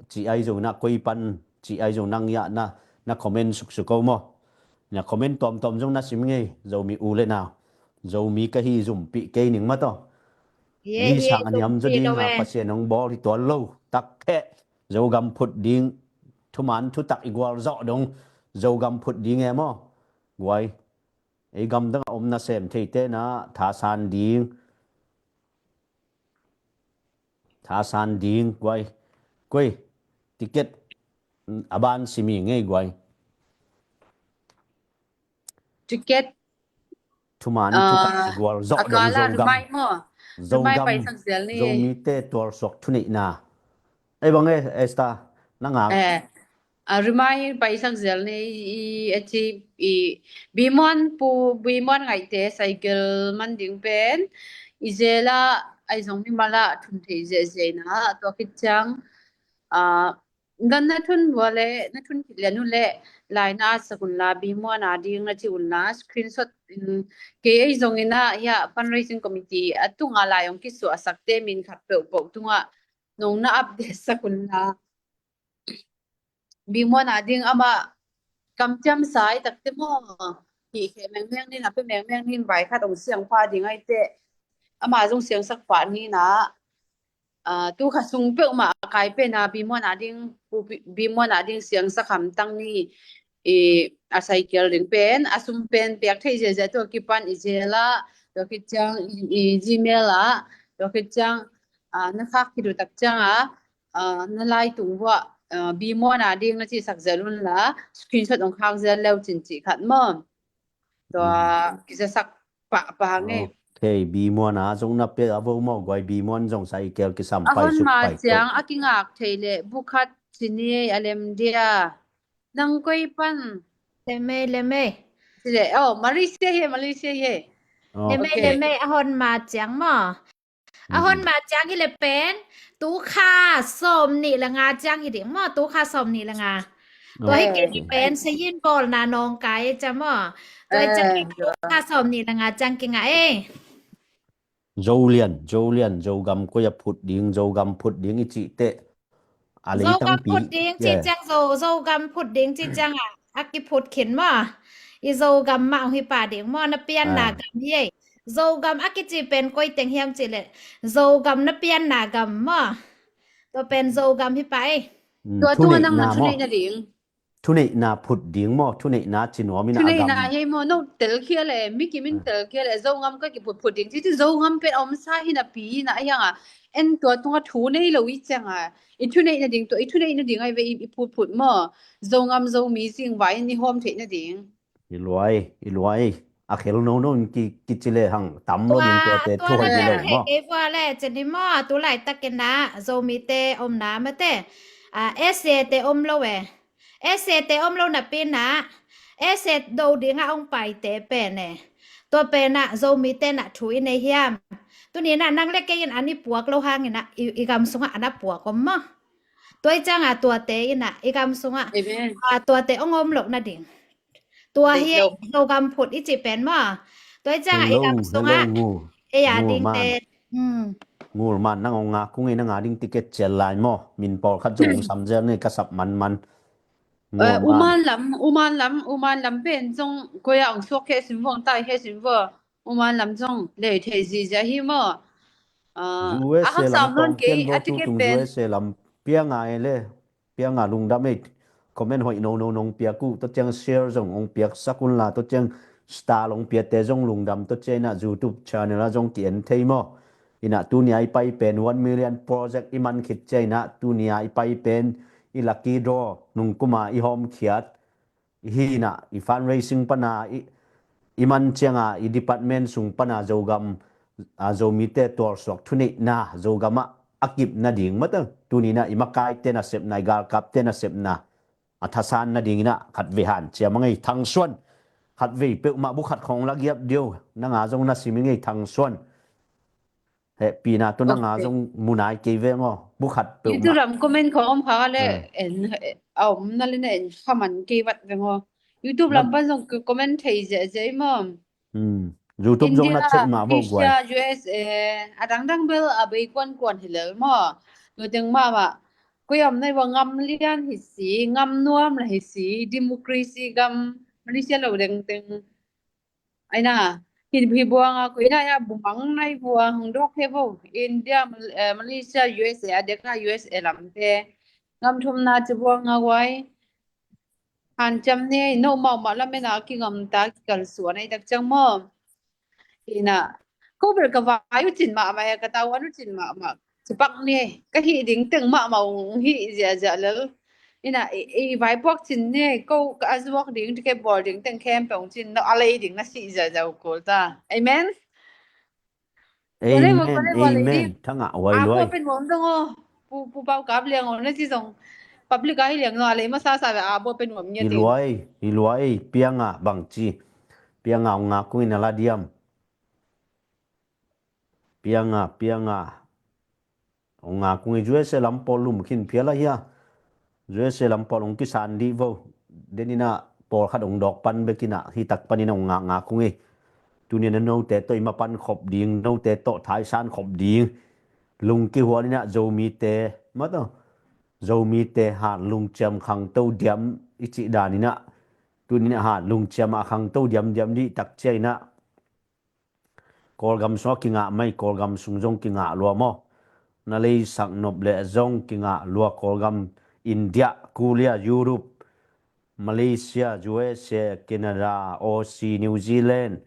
ci ai zong in ah, koi pan ci ai zong, nang i ah na, na comment suksuk o maw. Na comment tuamtuam zong na sim ngei, Zomi u le nau. Zomi ka hi zumpih kei ning mataw. Ye, mi ye, sang a niam zaw ding a, Pasian ong bawl hi tuan lo. Tak heh. Zogam phut ding, thuman thutak i gualzawh dong, Zogam phut ding e maw. Guai, ei gamdang a om nasem theite in ah thasan ding. Thasan ding, guai. Koi, ticket a ban sim i ngei, guai. Ticket. Thuman, ah, thutak gualzawh dong, Zogam. Rumai maw? Rumai Zogam, paisak zel ni. Zomite tualsuak thuneihna. Ei bang e, Esther, na ngak. Eh, a, rumai paisak zel ni, i, a ci, i, Bimuan pu, Bimuan Ngaihte cycle man ding pen i zela, ai zong mimal ah thun thei zehzeh in ah, tua khit ciang, a, dan na thun lua le, na thun khit lian uh le, lai na at sak un la, Bimuan a ding na ci un la, screenshot in, kei ei zong in ah, hia, fundraising committee a tung a lai ong kisuah sakte min khat peuhpeuh tung ah nong na update sak un la. Bimuan a ding amah kamciam sa i takte maw, hih kheh mengmeng nin, a pe mengmeng nin, vai khat ong siang pah ding ai teh, amah zong siangsak pah ni in ah. Ah, tu kha sung peuhmah a kai pen a Bimuan a ding, pu Bi-, Bimuan a ding siangsak hamtang ni, i, a cycle ding pen, a sum pen piak thei ziahziah, tua kipan i zela, tua khit ciang i, i Gmail ah, tua khit ciang, ah, na khak khit uh tak ciang a, ah, na lai tung vuah, ah, Bimuan a ding na cihsak zel un la, screenshot ong khak zel leu cin cih khat maw. Tua, mm, kizasak pahpah nge. Ok, Bimuan a zong na pia a vo maw, guai, Bimuan zong cycle kisam pai suk pai. A hon ma ciang a kingak thei leh bu khat ci ni ei, a lem dia. Nang koi pan? Lem ei, lem ei. Ci leh, oh, Malaysia hi e, Malaysia hi e. Oh. Lem ei, ok, lem ei, a hon ma ciang maw. A hon ma ciang hi leh pen, tu kha sawm nih le nga ciang hi ding maw, tu kha sawm nih le nga. Tua hi kei pen, sayin bawlna nawngkai e ca maw. Tua hi ciang hi tu kha sawm nih le nga ciang kingah e. Zolian, Zolian, Zogam koi a phut ding, Zogam phut ding i cih teh. A lei Zogam tampi phut ding cih ciang, Zo, Zogam phut ding cih ciang a, a kiphut khin maw. I Zogam mah hong hi pah ding maw, na pianna gam hi ei. Zogam a kici pen koi teng hiam cih leh, Zogam na pianna gam maw. Tua pen Zogam hi pah ei. Mm, tua tungah nang na thuneihna maw? Thuneihna ding. Thuneihna phut ding maw, thuneihna ci nuam in a gam. Thuneihna hi ei maw, no telkhia le, mi kim in telkhia le, Zogam ka kiphutphut ding. Cici Zogam pen a omsa hi napi in a hiang a. En tua tungah thu nei lo i ciang a. I thuneihna ding tua, i thuneihna ding ai ve i, i phutphut maw. Zogam Zomi zingvai in i hawm theihna ding. I luai, i luai. A khel nono in ki, kici le hang tam lo in tuate thu hoi hi lo maw. Kei vua le, ceni maw, tu laitakin a, Zomite omna mate. A, S A te om lo e. S A te om lo napi in a, S A do ding a ong paite pen e. Tua pen a, Zomite na thu i nei hiam. Tuni in a, nang le kei in an i puak lo hangin a, i, i gam sungah an a puak om maw. Tua i ciang a tuate in a, i gam sungah, a, tuate ong om lo nading. Tua hi ei, Zogam phut i cih pen maw. Tua i ciang a i gam sungah, ei a dingte. Ngul man, nang ong ngak kung ei, nang a ding ticket cial lai maw. Min pawlkhat zong ong sam zel nei ka sap manman. Eh, Uman lam, Uman lam, Uman lam pen zong koi a ong suak khe sim vua, ong tai khe sim vua. Uman lam zong lei thei zihziah hi maw. Ah, U S A a haksam lam nawn kei, a ticket pen U S A lam piang a e le, piang a lungdam ei. comment hoih nono nong piak uh, tua ciang share zong hong piaksak unla, tua ciang star hong piate zong lungdam, tua ciang inah YouTube channel ah zong ki-en thei maw. Inah tuni a i pai pen one million project i man khit ciang inah tuni a i pai pen i lucky draw nungkuma i hawmkhiat hi inah i fundraising pana i, i man cianga i department sung pana Zogam, a, Zomite tualsuak thuneihna Zogam ah a kip nading mata tuni inah i makaite nasepna, i galkapte nasepna a thasan nading inah khatvei hanciam a ngei Thangsuan. Khatvei peuhmah bu khat khong la giap dio, nanga zong na sim i ngei Thangsuan. Hehpihna tu nanga zong mu nai kei veng aw. Bu khat peuhmah. YouTube lam comment khong om kha le en, a om na le na en kha man kei vat veng aw. YouTube lam pan zong comment thei ziahziah i maw. Hmm. YouTube zong na check mah bo guai. India, Russia, U S A, a dangdang bel a bei kuankuan hi lel maw. Tua teng mahmah. Koi om nai bua ngam lian hi si, ngam nuam la hi si, democracy gam, Malaysia lo deng teng. Aina, hi, hi buanga koi na ya bumang nai bua hong dok he bo. India, Mal-, eh, Malaysia, U S A, a deka U S A lamte. Ngam thumna ci buanga guai. Hanciam ne, no mau mau lamena kigamta kikalsuan ai tak ciang maw. Ina, ko bel ka vai uh cin mahmah, ka tau an uh cin mahmah. Cipak ni, ka hih ding teng mahmah ung hih ziahziah lel. Ina, i, i vaipuak cin ni, ko ka a zuak ding, ti ke bawl ding teng khempeuh ung cin, no a lei ding na sih ziahziah uh kul ta. Amen? Amen, amen. Thangah huai luai. Abo pen wang dong o. Pu, pu pau kap liang o, na ci zong. Public a hi liang no, a lei masa sa ve, abo pen wang nge ting. Hi luai, hi luai, pianga bang ci. Pianga ung ngak ung ina la diam. Pianga, pianga. Ong ngak ung i U S A lam pawl lum khin phial a hia. U S A lam pawl ong kisan dih vo. Den ina pawl khat ong dawk pan bek ina hi tak pan ina ong ngak ngak ung i. Tuni ina note tawh i mapan khop ding, note tawh thaisan khop ding. Lung kihuan ina Zomite, ma tawh. Zomite hat lungciam khangto diam i cih dan ina. Tuni ina hat lungciam a khangto diam diam dih tak cia ina. Kawlgam sung a kingah mai, Kawlgam sung zong kingah lua maw. Na leisak nop le zong kingah lua Kawlgam, India, Korea, Europe, Malaysia, U S A, Canada, Aussie, New Zealand,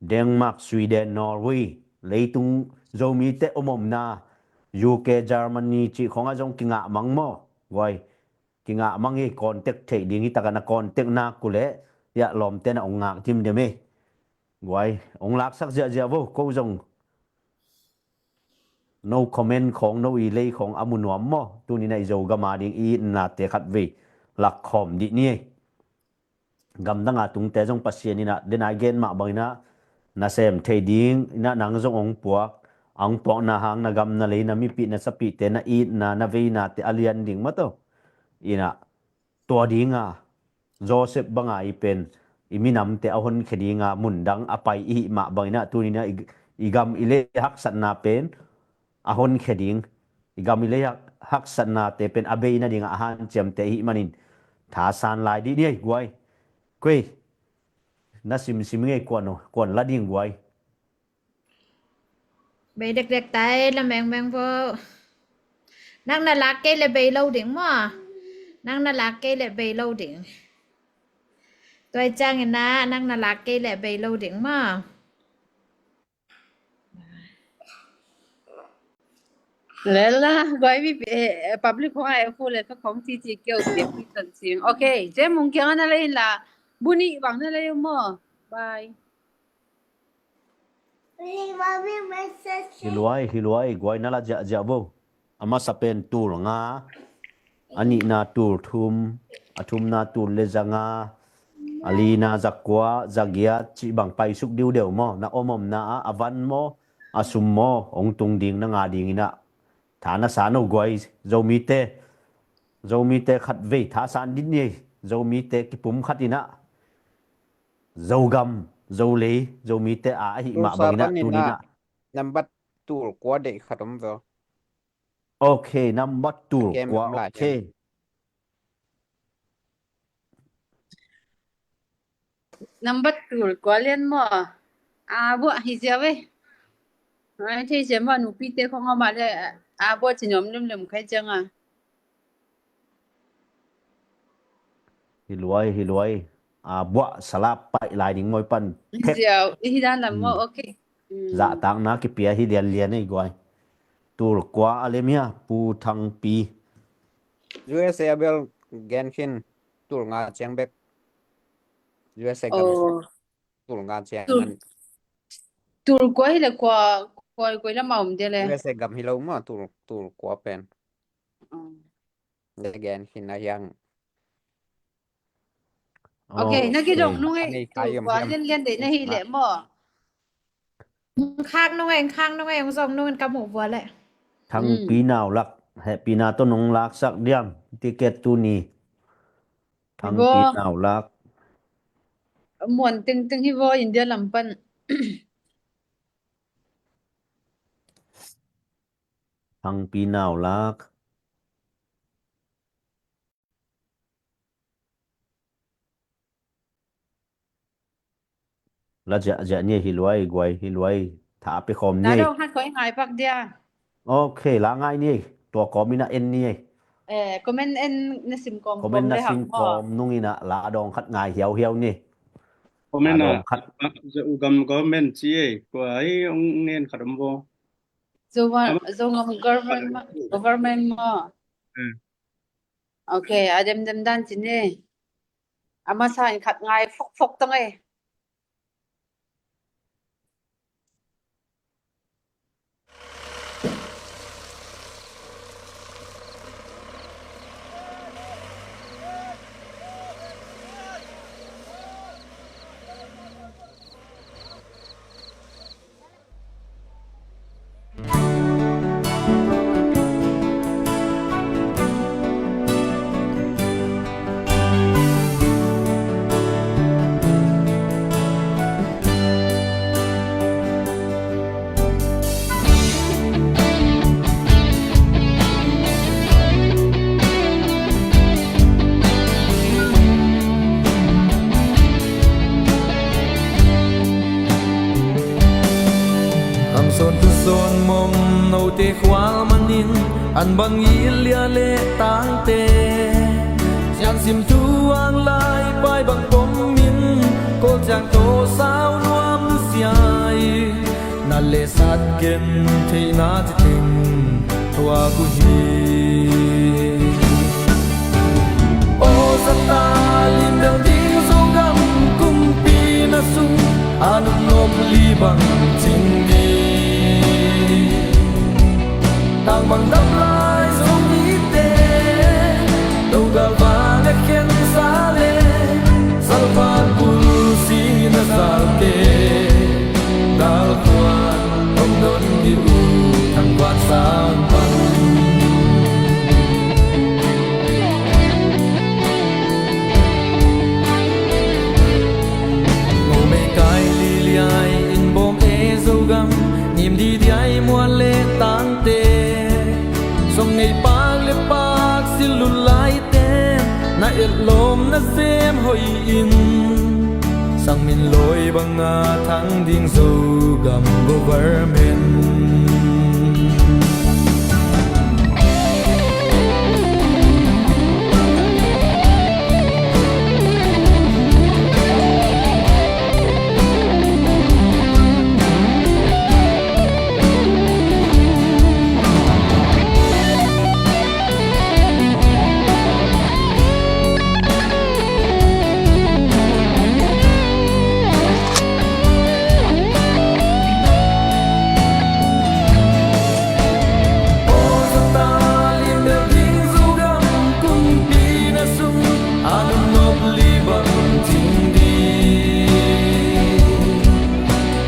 Denmark, Sweden, Norway. Leitung Zomite omomna U K, Germany cih khong a zong kingah mang maw. Guai, kingah mang hi, contact theih ding hi taka na contact nak ku le, ya lawmte na ong ngak dim dem hi. Guai, ong laksak ziahziah vo, ko zong. No comment khong, no i lei khong a mu nuam maw. Tuni na i Zogam a ding i itnate khat vei lak khawm dih ni. Gamdang a tungte zong Pasian ina, den a i gen mah bang ina, na sem thei ding ina nang zong ong puak, ong puakna hang na gam na lei na mipih na sapihte na itna, na veinate a lian ding ma tawh. Ina, tua dinga, Joseph banga i pen, i minamte a honkhia dinga, mundang a pai i hih mah bangina, tunina i, i gam i lei haksatna pen, a honkhia ding, i gam i lei hak-, haksatnate pen, a beina dinga, a hanciamte i hih manin, thasan lai dih ni ei guai. Kuei, na simsim ngei kuan o, kuan la ding guai. Bei dekdek tai la mengmeng vo. Nang na lak kei le bei lo ding maw. Nang na lak kei le bei lo ding. Tuai ciangin na, nang na lak kei le bei lo ding maw. Lela, guai mi, eh, public khong a e khu le fa khong ti ti keu ti ti ton sing. Okay, je mung kiang na le in la. Buni bang na le maw. Bye. Hi luai, hi luai, guai na la ziahziah vo. A masa pen tul nga, a nihna tul thum, a thumna tul le za nga, a lina za kua, za giat, cih bang paisuk diudeu maw, na om omna ah, a van maw, a sum maw, ong tung ding na nga ding ina. Tha na san o guai, Zomite, Zomite khat vei, thasan dih ni, Zomite kipum khat ina. Zogam, Zolei, Zomite a, a hih mah bang ina, tuni ina. Nambat tul kua deih khat om vo. Okay, nambat tul kua, okay. Nambat tul kua lian maw. A, buah hi zia ve. Ai, thei zia maw, nupite khong a mah le, a, buah ci nuam lemlem khai ciang a. Hi luai, hi luai. A buah salap paih lai ding mawi pan. Phek. Ziau, i hi dan lam maw, okay. Zahtakna kipia hi lianlian ei guai. Tul kua a lem hia, Pu Thangpi? U S A a bel gen khin, tul nga ciang bek. U S A gam. Tul nga ciang. Tul kua hi le kua, kua, kua lam a om dia le. U S A gam hi lo maw, tul, tul kua pen. Le gen khin a hiang. Okay, na kidong nung ei, tul kua lianlian dei na hi le maw. Khak nung ei, khak nung ei, ong zong nung in ka mu vua le. Thangpi Naulak, hehpihna tawh nong laksak diam, ticket tuni. Thangpi Naulak. Muan tengteng hi vua India lam pan. Thangpi Naulak. La ziahziah ni ei, hi luai guai, hi luai. Tha a pia khawm ni ei. La dong khat koi ngai pak dia. Okay, la ngai ni ei. Tua kawm in a en ni ei. Eh, comment en na sim kawm, comment na sim kawm nung in a la dong khat ngai hiauhiau ni. Comment a, la dong khat. Zogam government ci ei. Kua ei ong ngen khat om vua. Zogam government maw. Okay, a demdem dan ci ni. A masa in khat ngai fokfok tang ei. Hamsawn thusawn mawm note khual manin an bang i lia le tangte, siansim thu ang lai pai bang pom min, Kawl ciang tawh sau nuam nusia i, na le sat gen theihna citeng thuak uh hi. Aw zata lim bel ding Zogam kumpi na sung a nunnom li bang cing ding. Tang bang dam lai Zomite, Dogal vang a khensa le, Salva Kul si na zalte, Galkuan hong don dih uh thangkuan sang pan. Ngomei kai liliai in bawm e Zogam, ngim didiai mual le tangte, song ngei pak le pak silul lai te, na etlawm na sem hoih in, sangmin lawi banga thang ding Zogam government.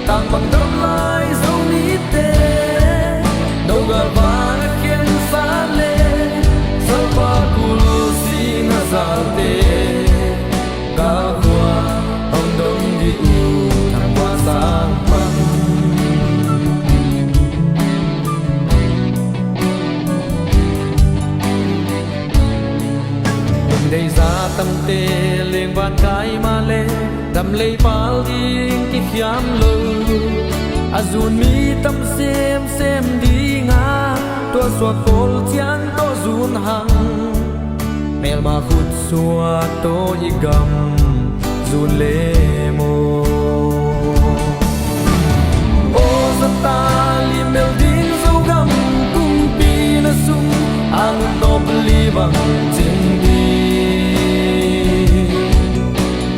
Tang bang dam lai Zomite, Dogal vang a khensa le, Salva Kul si na zalte, Galkuan hong don dih uh thangkuan sang pan. Deihza tamte lengvan kai mah le, dam lei pal ding kikhiam lo. A zun mi tam semsem dinga, tua suak pawl ciang tawh zun hang. Melma khutsuah tawh i gam zun le maw? Aw zata limel ding Zogam kumpi na sung a nutnop li bang cing ding.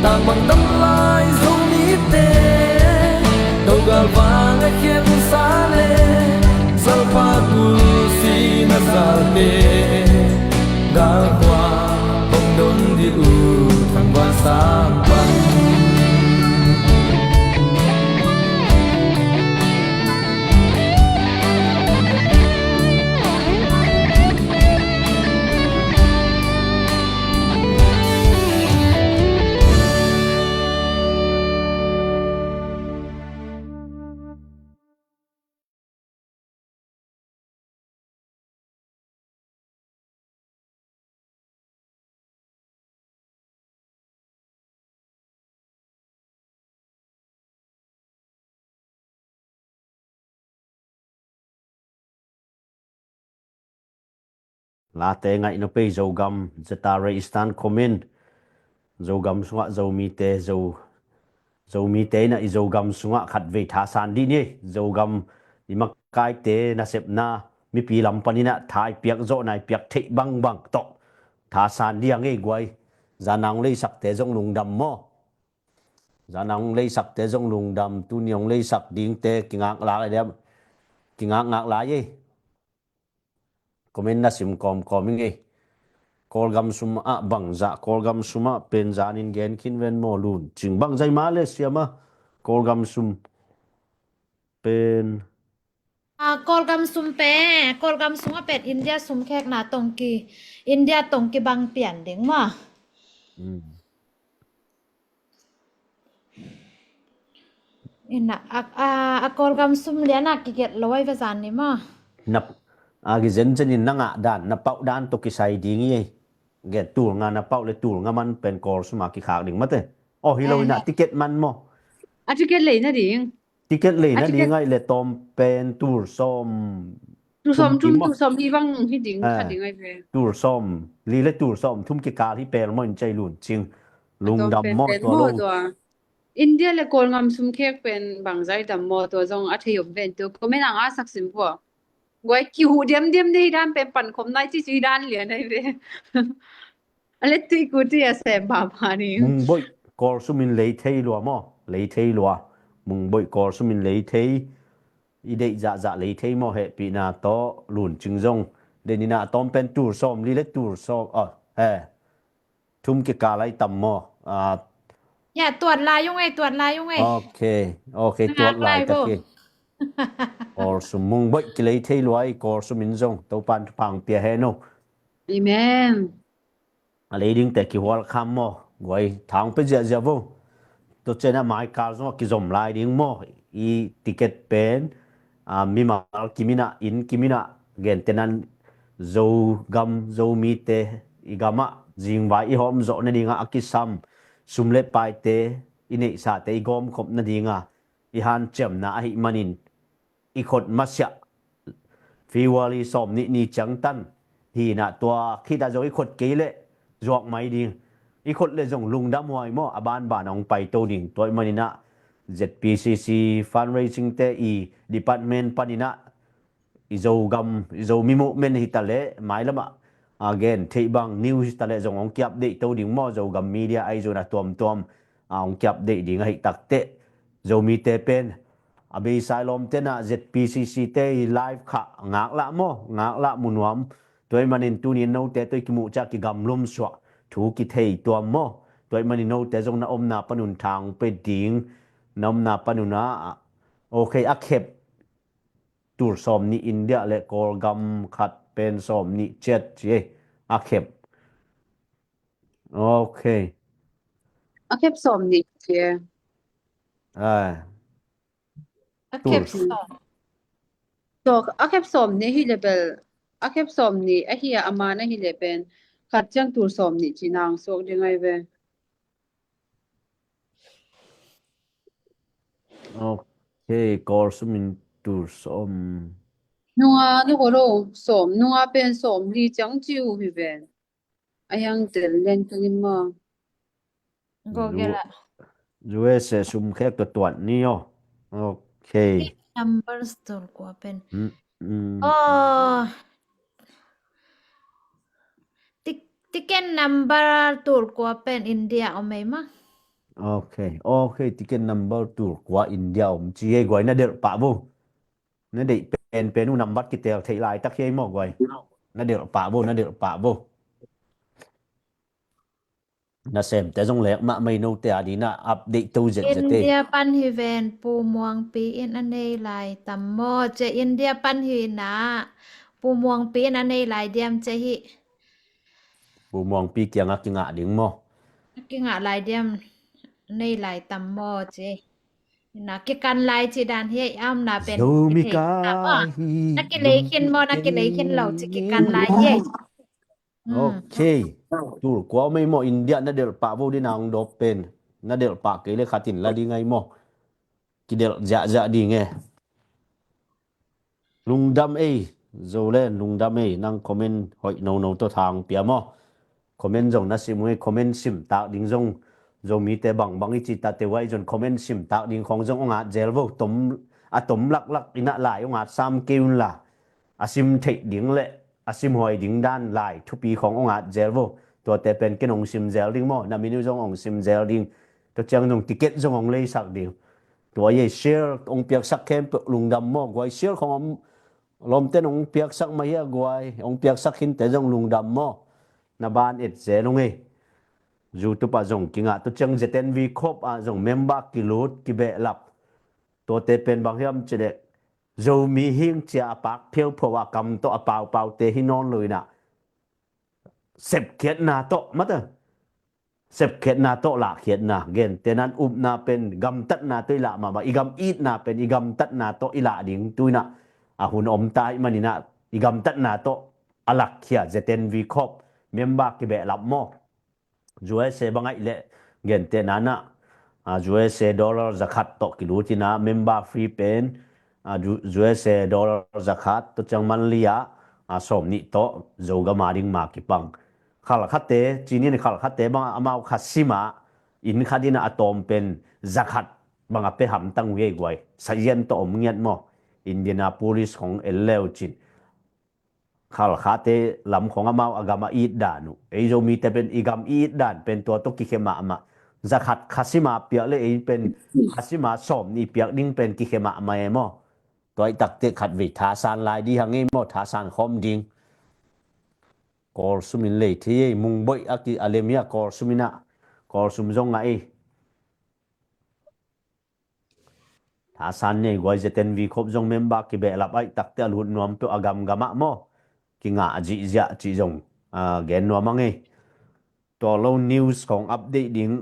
Tang bang dam lai Zomite, Dogal vang a khensa le Zalpa gul si na zalte, galkhua hong don dih uh thangvan sang pan. Late ngaih no pei Zogam, Zatare Eastern Command. Zogam sungah Zomite, Zo, Zomite inah i Zogam sungah khatvei thasan dih ni. Zogam i makaite nasepna mipi lam paninah thai piak zawhna i piak theih bangbang tawh thasan dih a ngei guai. Zana hong leisakte zong lungdam maw? Zana hong leisakte zong lungdam, tuni hong leisak dingte kingak lak a diam? Kingak ngak lai ei. Comment na sim kawmkawm i ngei. Kawlgam sum ah bangzah, Kawlgam sum ah pen zanin gen khin ven maw Lun Cing? Bangzah i Malaysia mah Kawlgam sum pen. Ah, Kawlgam sum pen, Kawlgam sum ah pen India sum khekna tongki, India tongki bang pian ding maw? Hmm. Ina, a, a, a Kawlgam sum lian a kiget lo ai va zan ni maw? Na, a kizen zen in na ngah dan, na pauh dan tawh kisai ding i ei. Gen tul nga na pauh le tul nga man pen Kawl sum a kikhak ding mate. Oh, hi lo ina, eh, ticket man maw? A ticket lei na ding. Ticket lei na ding ai le tawm pen tul sawm. Tul sawm thum, tul sawm li bang hi ding kha ding ai ve. Tul sawm li le tul sawm thum kikal hi pel maw in cei Lun Cing? Lungdam maw tua lo? India le Kawlgam sum khek pen bangzah i dam maw tua zong a thei om ven tua comment ang a sak sim vua. Guai kihuh diamdiam nei dan pen pankhop nai cici dan lian ai ve. A le tui ku tui a sem pahpah ni. Mungboih Kawl sum in lei thei lua maw? Lei thei lua. Mungboih Kawl sum in lei thei. I deih zahzah lei thei maw? Hehpihna tawh Lun Cing zong. Deih nina a tawm pen tul sawm li le tul sawm. Ah, eh. Thum kikal ai tam maw? Ah. Ya, tuat lai ung ei, tuat lai ung ei. Ok, ok, tuat lai ta ki. Kawl sum mungboih kilei thei lua i Kawl sum in zong. Topan thupha pia hen o. Amen. A lei dingte kihual kham maw? Guai thang pe ziahziah vo. Tua cianah maikal zong a kizom lai ding maw? I ticket pen, a, mimal kiminah, inn kiminah, gentenan Zogam, Zomite, i gamah, zingvai i hawm zawh nadingah, a kisam, sum le paite, i neihsate, i gawmkhop nadingah, i hanciamna ahih manin, i khot masiah February sawm nih ni ciangtan hinah tua khitah zong i khot kei leh zuak mai ding. I khot leh zong lungdam huai maw, a banban a hong paito ding. Tua ih maninah Z P C C fundraising te i department paninah i Zogam, i Zomi movement hitaleh mailamah a gen theih bang news hitaleh zong hong ki-update to ding maw, Zogam media ahi zong a tuamtuam a hong ki-update ding ahi takteh Zomite pen a beisa i lawmte na Z P C C te i live khah ngaklah maw, ngaklah munuam. Tua ih manin tuni in note tawh i kimuh ciah kigamlum suah thu kithei tuam maw? Tua ih manin note zong na omna panun thang pe ding, na omna panun ah, ok, a khep tul sawm nih India le Kawlgam khat pen sawm nih ciat ci ei, a khep. Ok. A khep sawm nih ci ei. Ah. A khep sawm. Tua a khep sawm nih hi le bel, a khep sawm nih ahi a, a man ahi le pen khat ciang tul sawm nih ci nang suak ding ai ve. Ok, Kawl sum in tul sawm. Nunga na ko lo sawm, nunga pen sawm li ciang ci uh hi ve. A yang tel lian kangin maw? Google ah. U S A sum khek tua tuat ni aw. Ok. Ticket numbers tul kua pen. Mm, mm. Oh. Ticket number tul kua pen India om ei maw? Ok. Ok, ticket number tul kua India om ci ei guai, na delh pah vo. Na deih penpen uh nambat kitel theih laitak hi ei maw guai. Na delh pah vo, na delh pah vo. Nasemte zong lek mahmah ei, note a dingin a update to zetzet ei. India pan hi ven, Pu Muangpi in a nei lai tam maw? Ci ei, India pan hi na, Pu Muangpi in a nei lai diam ci ei hi. Pu Muangpi kiangah kingah ding maw? Kingah lai diam, nei lai tam maw ci ei. Na kikan lai ci dan hi ei, a omna pen Zomi kikan lai maw? Na kilei khin maw, na kilei khin lo ci kikan lai hi ei. Ok. Tul kua om ei maw, India na delh pah vo ding a hong dawp pen. Na delh pah kei le khat in la ding ei maw. Kidelh ziahziah ding e. Lungdam ei, Zolen, lungdam ei, nang comment hoih nono tawh tha hong pia maw. Comment zong na sim uh ei, comment sim tak ding zong Zomite bangbang i ci ta te uai zong comment sim tak ding khong zong hong at zel vo, tom, a tom laklak in a lai hong at sam kei un la. A sim theih ding le a sim huai ding dan lai thupi khong hong at zel vo. Tuate pen ken hong sim zel ding maw, na min uh zong hong sim zel ding. Tua ciang zong ticket zong hong leisak ding. Tua ei share hong piaksak khempeuh lungdam maw guai, share khong om, lawmten hong piaksak mah hi a guai, hong piaksak khinte zong lungdam maw. Na ban et zel ung ei. YouTube ah zong kingah, tua ciang Z N V Corp ah zong member kilut kibehlap. Tuate pen bang hiam cih leh Zomi hing cia a pak phiauphau a kam tawh a paupaute hi nawn lo in a, sepkhiatna tawh mate, sepkhiatna tawh lahkhiatna, gentehna in upna pen gamtatna tawh i lah mahmah, i gam itna pen i gamtatna tawh i lah ding tu in a, a hun om ta ahih manin a, i gamtatna tawh a lakkhia Z N V Corp member kibehlap maw. U S A bang ahih leh gentehna in a, a, U S A dollar zakhat tawh kilut in a, member fee pen, a, U-, U S A dollar zakhat, tua ciang monthly ah, a, sawmnih tawh Zogam a ding ma kipang. Khalkhate, cinin khalkhate bang amau kha sim a, inn khat in a a tawm pen zakhat bang a pia hamtang uh ei guai. Sazian tawh om ngiat maw. Indianapolis khong el leu cin. Khalkhate lam khong amau a gam a it dan uh. Ei Zomite pen i gam i it dan pen tua tawh kikhia mahmah. Zakhat kha sim a piak le ei pen kha sim a sawmnih piak ding pen kikhia mahmah e maw. Tua ahih takteh khatvei thasan lai ding hang ei maw, thasan khawm ding. Kawlsum in lei thei ei, Mungboih a ki a lem hi a Kawlsum in a, Kawlsum zong ngah ei. Thasan nei guai, Z N V Corp zong member kibehlap ahih takteh a lut nuam peuh a gamgam ah maw. Kingah a zihziah cih zong, a, gen nuam ang ei. Tua lo news khong update ding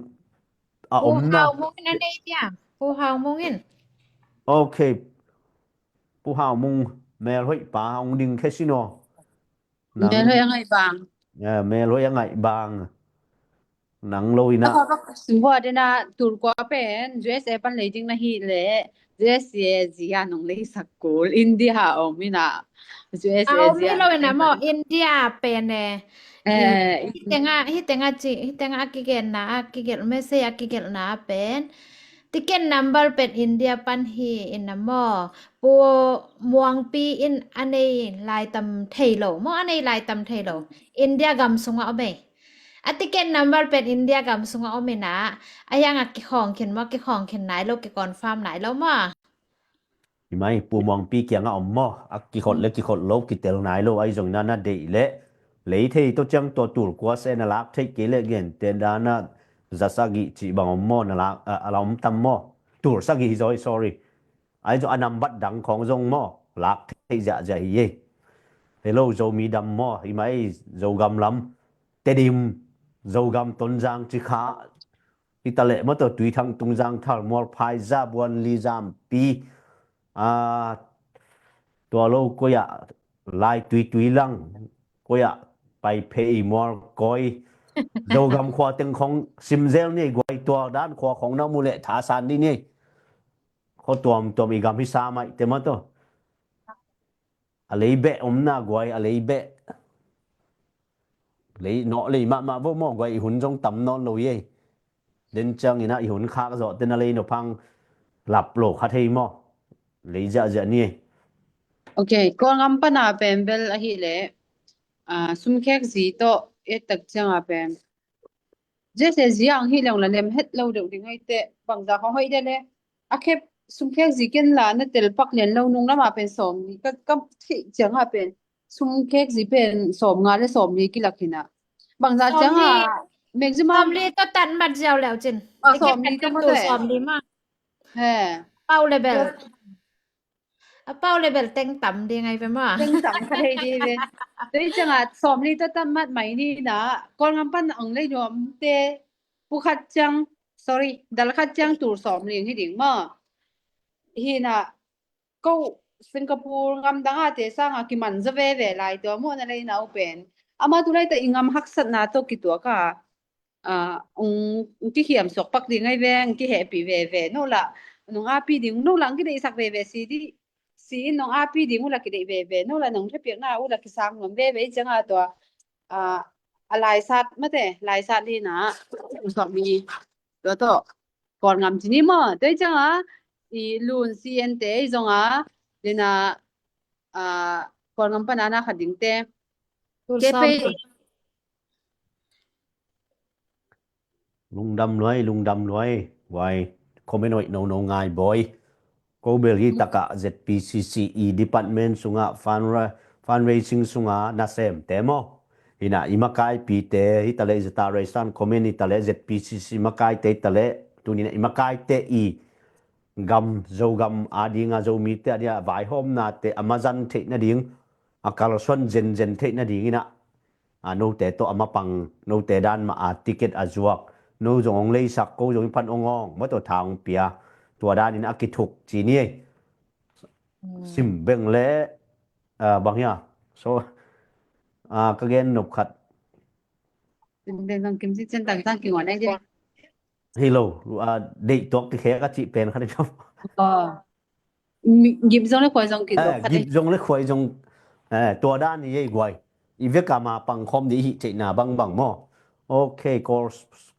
a om na. Pu Hau Mung in a nei diam. Pu Hau Mung in. Ok. Pu Hau Mung, melhoih pa hong ding khe sin aw. Melhoih a ngaih bang. Ya, melhoih a ngaih bang. Nang lo in a. Singkua dena tul kua pen U S A pan lei ding na hih leh U S A zia nong leisak kul, India a om in a. U S A a om hi lo in a maw, India pen e. Hi tenga, hi tenga ci, hi tenga a kigelhna, a kigelh message a kigelhna pen. Ticket number pen India pan hi in a maw. Pu Muangpi in a nei lai tam thei lo maw, a nei lai tam thei lo. India gam sungah om ei. A ticket number pen India gam sungah om in a, a hiang a kikhawng khin maw, kikhawng khin nai lo, kiconfirm nai lo maw. Hi mai, Pu Muangpi kiangah om maw, a kikhot le kikhot lo, kitel nai lo, ahi zongin a na deih leh lei thei, tua ciang tua tul kua se na lak theih kei leh gentehna in a za sagih cih bang om maw, na lak, a, a la om tam maw, tul sagih hi zaw hi, sorry. Ahi zong a nambat dang khawng zong maw, lak theih ziahziah hi ei. Hello, Zomi dam maw, hi mai, Zogam lam, Tedim, Zogam Tonzang ci kha, hi ta leh maw, tua Tuithang, Tungzang, Thalmual, Phaiza, Buanli, Zampi, a, tua lo koi ah, Laitui, Tuilang, koi ah, Paiphei, Mualkoi, Zogam khua teng khawng sim zel ni ei guai, tua dan khua khawng na mu leh thasan dih ni ei. Khua tuamtuam i gam hi sa mai te maw tua. A lei beh om na guai, a lei beh. Lei nawh lei mahmah vo maw, guai, i hun zong tam nawn lo hi ei. Den ciangin ah i hun khak zawh te na lei nop hang lap lo kha thei maw. Lei ziahziah ni ei. Ok, Kawlgam pana pen bel ahih leh, ah, sumkhek zi tawh et tak cianga pen, Jesse zi ang hi leng la lem het lo deuh ding ai teh, bangza khong hoih dia le. A khep sumkhek zi ken la na tel pak lian lo, nung lama pen sawm ni ka, ka theih cianga pen sumkhek zi pen sawm nga le sawm li kilak hi na. Bangza cianga maximum sawm li tawh tan mat ziau leu cin. Ah, sawm li tawh mat eh. Sawm li ma. He. Pau le bel. A pau le bel teng tam ding ai ve maw. Teng tam kha thei ding ve. Tua hi cianga sawm li tawh tan mat mai ni na. Kawlgam pan ang lei nuam te. Pu khat ciang, sorry, dal khat ciang tul sawm li hi ding maw. Hi na, ko Singapore ngam dang a te sanga kiman zaw veve lai tua maw na lei na uh pen. Ama tu lai ta i ngam haksatna tawh kituak a, ah, ung, ung kikhiam suak pak ding ai ve, ung kihehpih veve. No la, nung api ding, no la, ung kideihsak veve si di. Si in nung api ding uh la kideih veve. No la, nung thepiakna uh la kisang nuam veve. I cianga tua, ah, a laisat mate, laisat li na, ung suak mi. Tua tawh Kawlgam ci ni maw. Tua hi cianga i lun si en te i zonga dena, ah, Kawlgam pana na kha ding te. Ke pei. Lungdam luai, lungdam luai. Guai, comment hoih nono ngai bawi. Ko bel hi takah Z P C C i department sungah fundraising sungah nasem te maw. Hi na i makaipite hi taleh, Z R S an comment hi taleh, Z P C C makaite hi taleh, tuni na i makaite i gam, Zogam a dinga, Zomite a dinga vaihawmnate a mazan theih nading, a kalsuan zenzen theih nading hi na. A, note tawh a mapang, note dan mah a ticket a zuak, no zong hong leisak, ko zong i pan hong awng, maw tawh tha hong pia, tua danin a kithuk ci ni ei. Sim beng le, ah, bang hia. So, ah, ka gen nop khat. Sim beng zong kim ci cian tang tang kinguan ai dia. Hi lo, ah, deih tuak kikhek a cih pen khat i kam. Gip zong le khuai zong kituak khat. Gip zong le khuai zong, eh, tua dan i ei guai. I vek a ma pang khawm dih hih theihna bangbang maw. Ok, Kawl,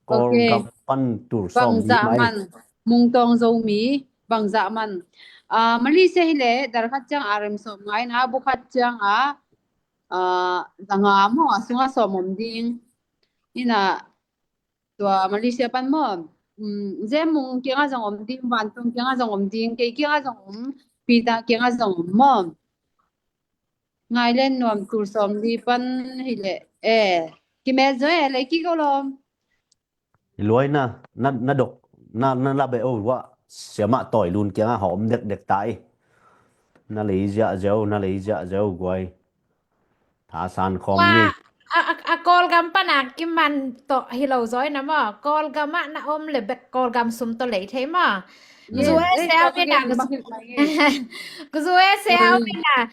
Kawlgam pan tul sawm ni mai. Mungtawng Zomi, bangzah man. Ah, Malaysia hi leh dal khat ciang a rem sawm ngai na, bu khat ciang a, ah, za nga maw, a sungah sawm om ding. Ina, tua Malaysia pan maw, um, Zemung kiangah zong om ding, Vantung kiangah zong om ding, kei kiangah zong om, Peter kiangah zong om maw. Ngai len nuam, tul sawm li pan hi leh. Eh, kimet zaw eh, lei kik o lawm. I luai na, na, na dok, na, na la beh o, wa, siamah tawi lun kiangah hawm dekdek ta i. Na lei ziah zeu, na lei ziah zeu guai. Thasan khawm ni. A, a, a Kawlgam pana kiman tawh hi lo zaw i na maw. Kawlgamah na om le bek Kawlgam sum tawh lei thei maw. Zuai siau mi na, zuai siau mi na.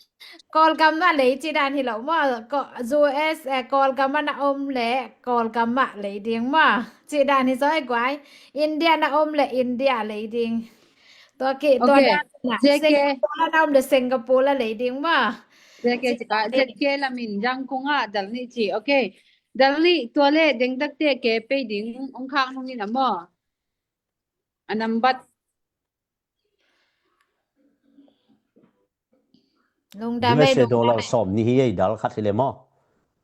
Kawlgam na lei ci dan hi lo maw. U S, eh, Kawlgam a na om le Kawlgam a lei ding maw. Ci dan hi zaw i guai. India na om le India lei ding. Tua ki, tua dan na. Singapore na om le Singapore a lei ding maw. Zeke cika, zeke lamin Yangon a dal nih ci. Ok. Dal nih tua le dengdakte ke pei ding ong khang nung in a maw. A nambat. Lungdam ei, U S A dollar sawm nih hi ei, dal khat hi le maw.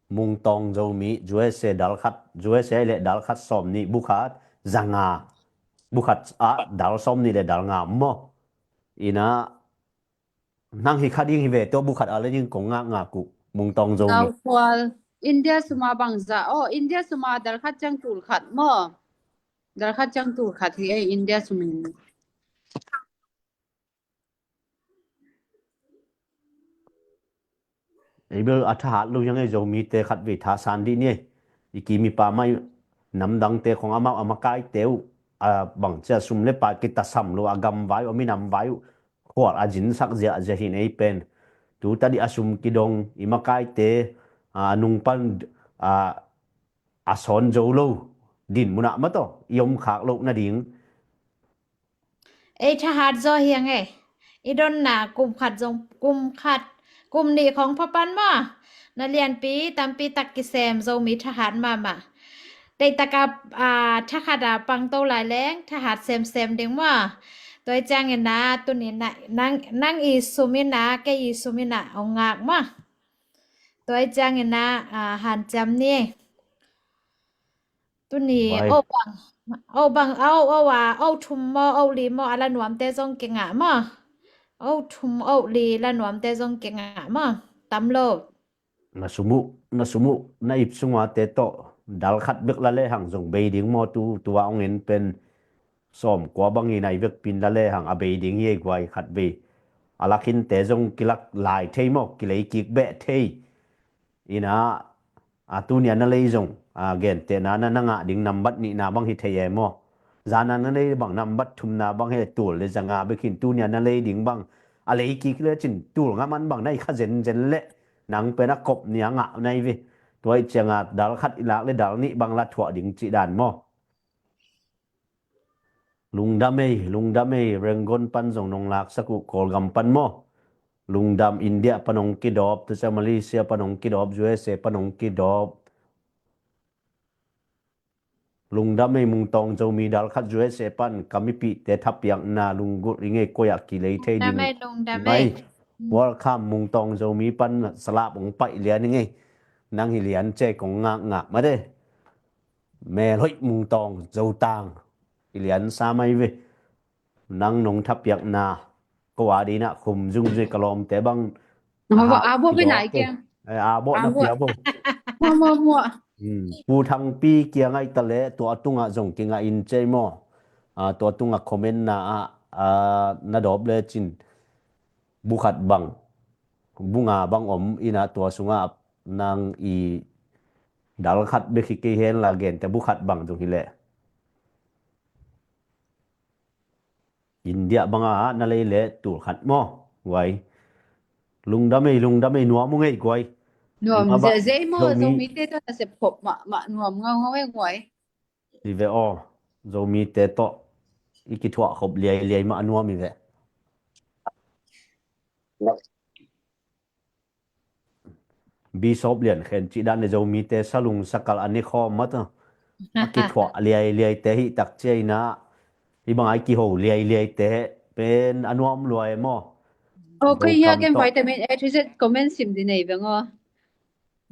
Mungtawng Zomi, U S A dal khat, U S A le dal khat sawm nih, bu khat za nga, bu khat a dal sawm nih le dal nga maw. Ina, nang hi kha ding hi ve, tua bu khat a le ding kong ngak ngak uh, Mungtawng Zomi. India suma bangza, oh, India suma dal khat ciang tul khat maw. Dal khat ciang tul khat hi ei, India sumin. Ei bel a thahat lo hiang ei, Zomite khat vei thasan dih ni ei. I kim i pam a i namdangte khong amau a makaite uh, a bangcia sum le pai kitasam lo a gamvai uh, a minamvai uh khual a zinsak ziahziah hi nei pen. Tu tadih a sum kidong i makaite a nungpan a, a sawn zo lo din munah mataw i om khak loh nading. Ei thahat zaw hiang ei. I donna kum khat zong, kum khat, kum nih khong phapan maw. Na lianpi tampi tak kisem, Zomi thahat mahmah. Teihtaka, ah, thakhat a pangto lai leng thahat semsem ding maw? Tua hi ciangin ah tuni na, nang, nang i sum in ah, kei i sum in ah hong ngak maw? Tua hi ciangin ah, ah, hanciam ni. Tuni, oh bang, oh bang, oh, oh a, oh thum maw, oh li maw, a la nuamte zong kingah maw? Oh thum, oh li la nuamte zong kingah maw? Tam lo. Na sum uh, na sum uh, na ip sung ua te tawh dal khat bek la lehang zong bei ding maw? Tu, tua hong en pen sawm kua bangin a i vekpin la lehang a bei ding hi ei guai, khat vei. A lakhinte zong kilak lai thei maw, kilei kik beh thei. Ina, a tunia na lei zong, a gentehna na, na ngah ding nambat nihna bang hi thei e maw? Zana na lei bang nambat thumna bang hi, tul le zanga bekin tunia na lei ding bang a lei kik le cin tul nga man bang na i kha zenzen le nang pen a kop ni a ngah na i ve. Tua i cianga dal khat i lak le dal nih bang la thuah ding cih dan maw? Lungdam ei, lungdam ei, Rangoon pan zong nong laksak uh, Kawlgam pan maw? Lungdam, India pan hong kidawp, tua ciang Malaysia pan hong kidawp, U S A pan hong kidawp. Lungdam ei, Mungtawng Zomi dal khat U S A pan, ka mipihte thapiakna lunggulh i ngei, koi ah kilei thei ding. Lungdam ei, lungdam ei. Welcome, Mungtawng Zomi pan salap hong paih lian i ngei. Nang hi lian cei kong ngakngak mah de. Melhoih, Mungtawng, Zotang, i lian sa mai ve. Nang nong thapiakna ko a dina khum zungzui ka lawmte bang. Aha, a buah pi nai kiang. Eh, a buah na pia bo. Mua, mua, mua. Hmm. Pu Thangpi kiang ai ta le, tua tungah zong kingah in cei maw? Ah, tua tungah comment na ah, ah, na dawp le cin. Bu khat bang, bu nga bang om ina, tua sungah nang i dal khat bek hi kei hen la, gente bu khat bang zong hi leh. India banga na lei le tul khat maw? Guai. Lungdam ei, lungdam ei, nuam uh ngei guai. Nuam zehzeh maw, Zomi te tawh na sep khop mah, mah nuam ngaungau ei guai. Hi ve aw, Zomi te tawh i kithuah khop liailiai mah a nuam hi ve. Bishop Lian Khen cih dan le Zomite salung sakal a ne khawm mah ta. A kithuah liailiaite hih tak ciaina, hih bang a i kiho liailiaite pen a nuam lua e maw? Aw, koi hiak in vitamin A to Z comment sim di nei veng aw.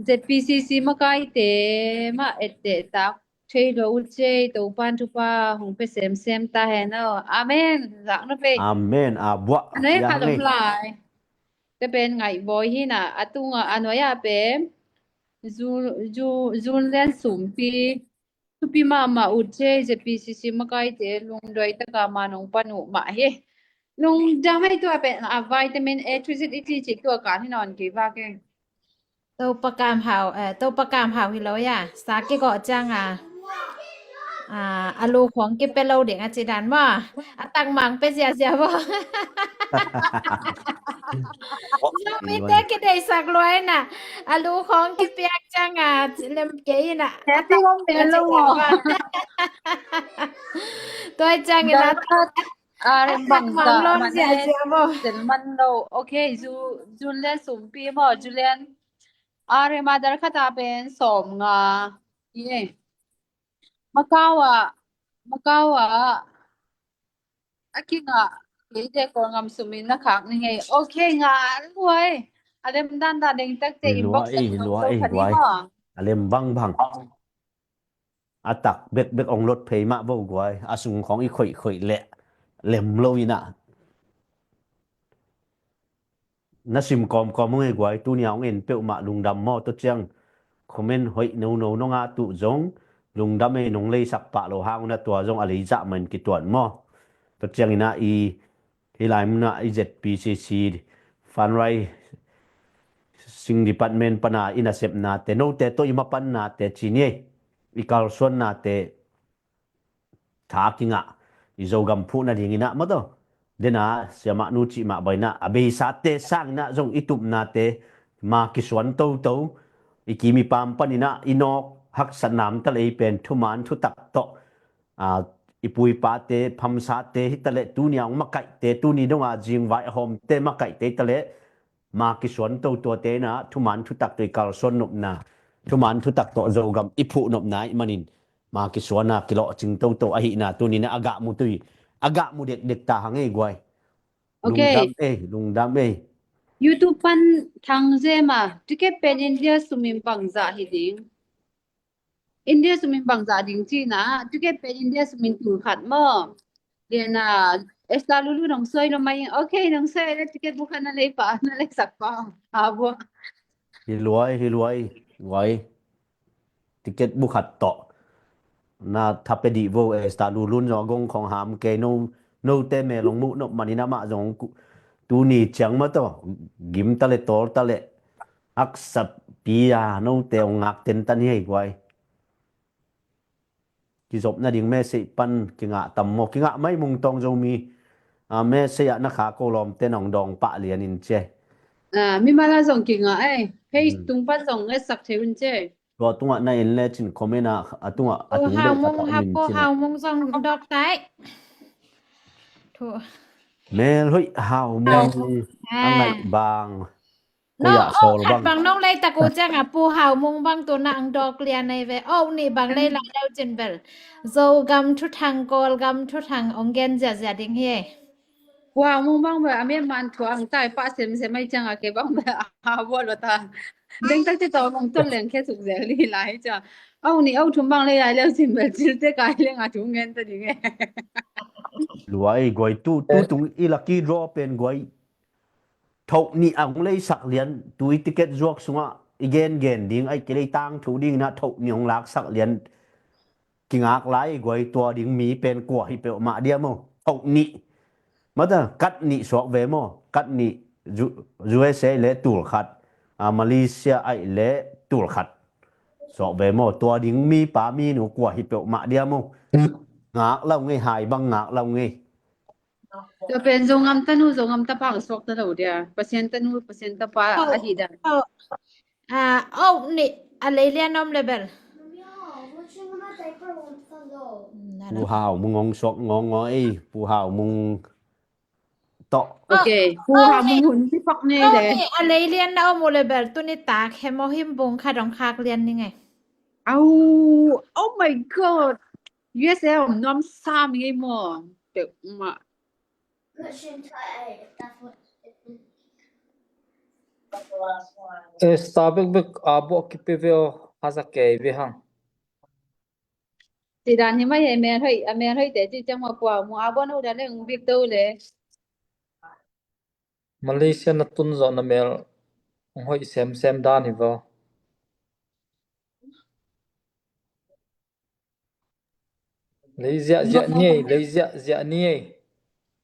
Z P C C makaite mah etteh tak thei lo uh cei, Topan thupha hong pia semsem ta hen aw. Amen. Zak na pei. Amen. A buah. A nuai khat om lai. Te pen ngaihbawi hi na, a tunga a nuai ah pen Zu, Zu, Zun Lian Sumpi, thupi mahmah uh cei, Z P C C makaite lungduai taka ma nong pan uh mah hi. Lungdam ei, tua pen a vitamin A to Z i ci ci tua kan hi nawn kei vak e. Topa kam hau, eh, Topa kam hau hi lo ya. Sa kigawh cianga, ah, a lu khong kipia lo ding a ci dan maw? A tak mang pia ziazia maw? Zomite kideisak luai na. A lu khong kipiak cianga lem kei na. A tak mang pia lo maw? Tua ciangin a tak mang lom ziazia maw? Zel man lo. Okay, Zu, Zun Lian Sumpi maw, Zun Lian. A rema dal khat a pen sawm nga. Ye. Makau ah, Makau ah a kingah keite Kawlgam sumin na khak ni ngei. Okay, nga luai. A lem dan dan deng takte inbox luai, luai, luai. A lem bangbang. A tak bekbek ong lot phei mah vo guai. A sung khong i khoihkhoih leh lem lo inah. Na sim kawmkawm ung ei guai, tunia ong en peuhmah lungdam maw? Tua ciang comment hoih nono nong a tuh zong lungdam ei, nong leisak pah lo hang unah tua zong a leizah mahin kituan maw? Tua cianginah i hih lai munah i Z P C C fundraising department pana i nasepnate, note tawh i mapannate ci ni ei, i kalsuannate tha kingah i Zogam phuh nadinginah maw taw. Dena siamahnu cih mah bainah a beisate sanginah zong i tupnate ma kisuan toto, i kim i pam paninah i nawk haksatnam talei pen thuman thutak tawh, a, i pu i pate phamsate hitaleh, tunia ong makaihte, tuni donga zingvai a hawmte makaihte hitaleh, ma kisuan to tuate na thuman thutak tawh i kalsuan nopna, thuman thutak tawh Zogam i phuh nopna i manin ma kisuana kilawhcing toto ahihna tunin a gah mu tui, a gah mu dekdek ta hang ei guai. Okay. Lungdam ei, lungdam ei. YouTube pan Thang Zema, ticket pen India sumin bangzah hi ding. India sumin bangzah ding cina, ticket pen India sumin tul khat maw. Liana, Esther Lulu nong soi lo mai, okay, nong soi le ticket bu khat na lei pa, na lei sak pa, a bu. Hi luai, hi luai, guai. Ticket bu khat tawh na thape dih vo, Esther Lulun zong a gong khong ham kei no, note me long muh nop manin amah zong tuni ciang mah tawh gim ta le tawl ta le haksa pi a note ong ngak tentan hi hei guai. Kizopna ding message pan kingah tam maw, kingah mai Mung Tawng Zomi. A, message ah na kha ko lawmte nong dawng pah lian in cia. A, mi mala zong kingah ei, page tung pan zong ngetsak thei un cia. Tua tungah na en le cin comment ah a tungah a tung deuh khat a om in cin. Pu Hau Mung zong dawk tai. Thu. Mel hoih Hau Mung a ngaih bang. Koi ah sawl bang. Bang nong lei tak uh ciang a Pu Hau Mung bang tu na ang dawk lian ei ve. Oh, nih bang lei lai leu cin bel Zogam thuthang, Kawlgam thuthang ong gen ziazia ding hi. Pu Hau Mung bang bel a mian man thu ang tai pah semsem ai ciang a kei bang bel a buat lo ta. Deng tak ci tawh mong ton leng khia suk zel li lai ciang. Au ni au thum bang lei lai leu cin bel cil te kai leng a thu ngen ta ding e. Luai guai tu, tu tung i lucky draw pen guai. Thoh nih a hong leisak lian, tui ticket zuak sungah i gen gen ding, ai kilei tang thu ding na thoh nih hong laksak lian. Kingak lai guai tua ding mi pen kua hi peuhmah dia maw. Thoh nih. Mata kat nih suak ve maw. Kat nih U-, U S A le tul khat. A, Malaysia ai le tul khat. Suak ve maw. Tua ding mi pa mi nu kua hi peuhmah dia maw. Ngak lau ngei hai bang ngak lau ngei. Tua pen Zogam tanu, Zogam tapa ka suak ta lo dia. Pasian tanu, Pasian tapa a hi dan. A, oh, nih a lei lian om le bel. Pu Hau Mung ong suak ngawng ngawng ei, Pu Hau Mung tawh. Okay, Pu Hau Mung hun ti pak nei le. A lei lian na om uh le bel, tuni tak he maw him bung kha dong khak lian ni ngei. Au, oh my God. U S A om nuam sam ngei maw. Peuhmah. Esta bekbek a buah kipe ve aw, haza kei ve hang. Tidan hi mai he mel hoih, a mel hoih te ci ciang ma pua mu a buah no dan le ung bik to le. Malaysia na tun zawh na mel ung hoih semsem dan hi vaw. Lei ziahziah ni ei, lei ziahziah ni ei.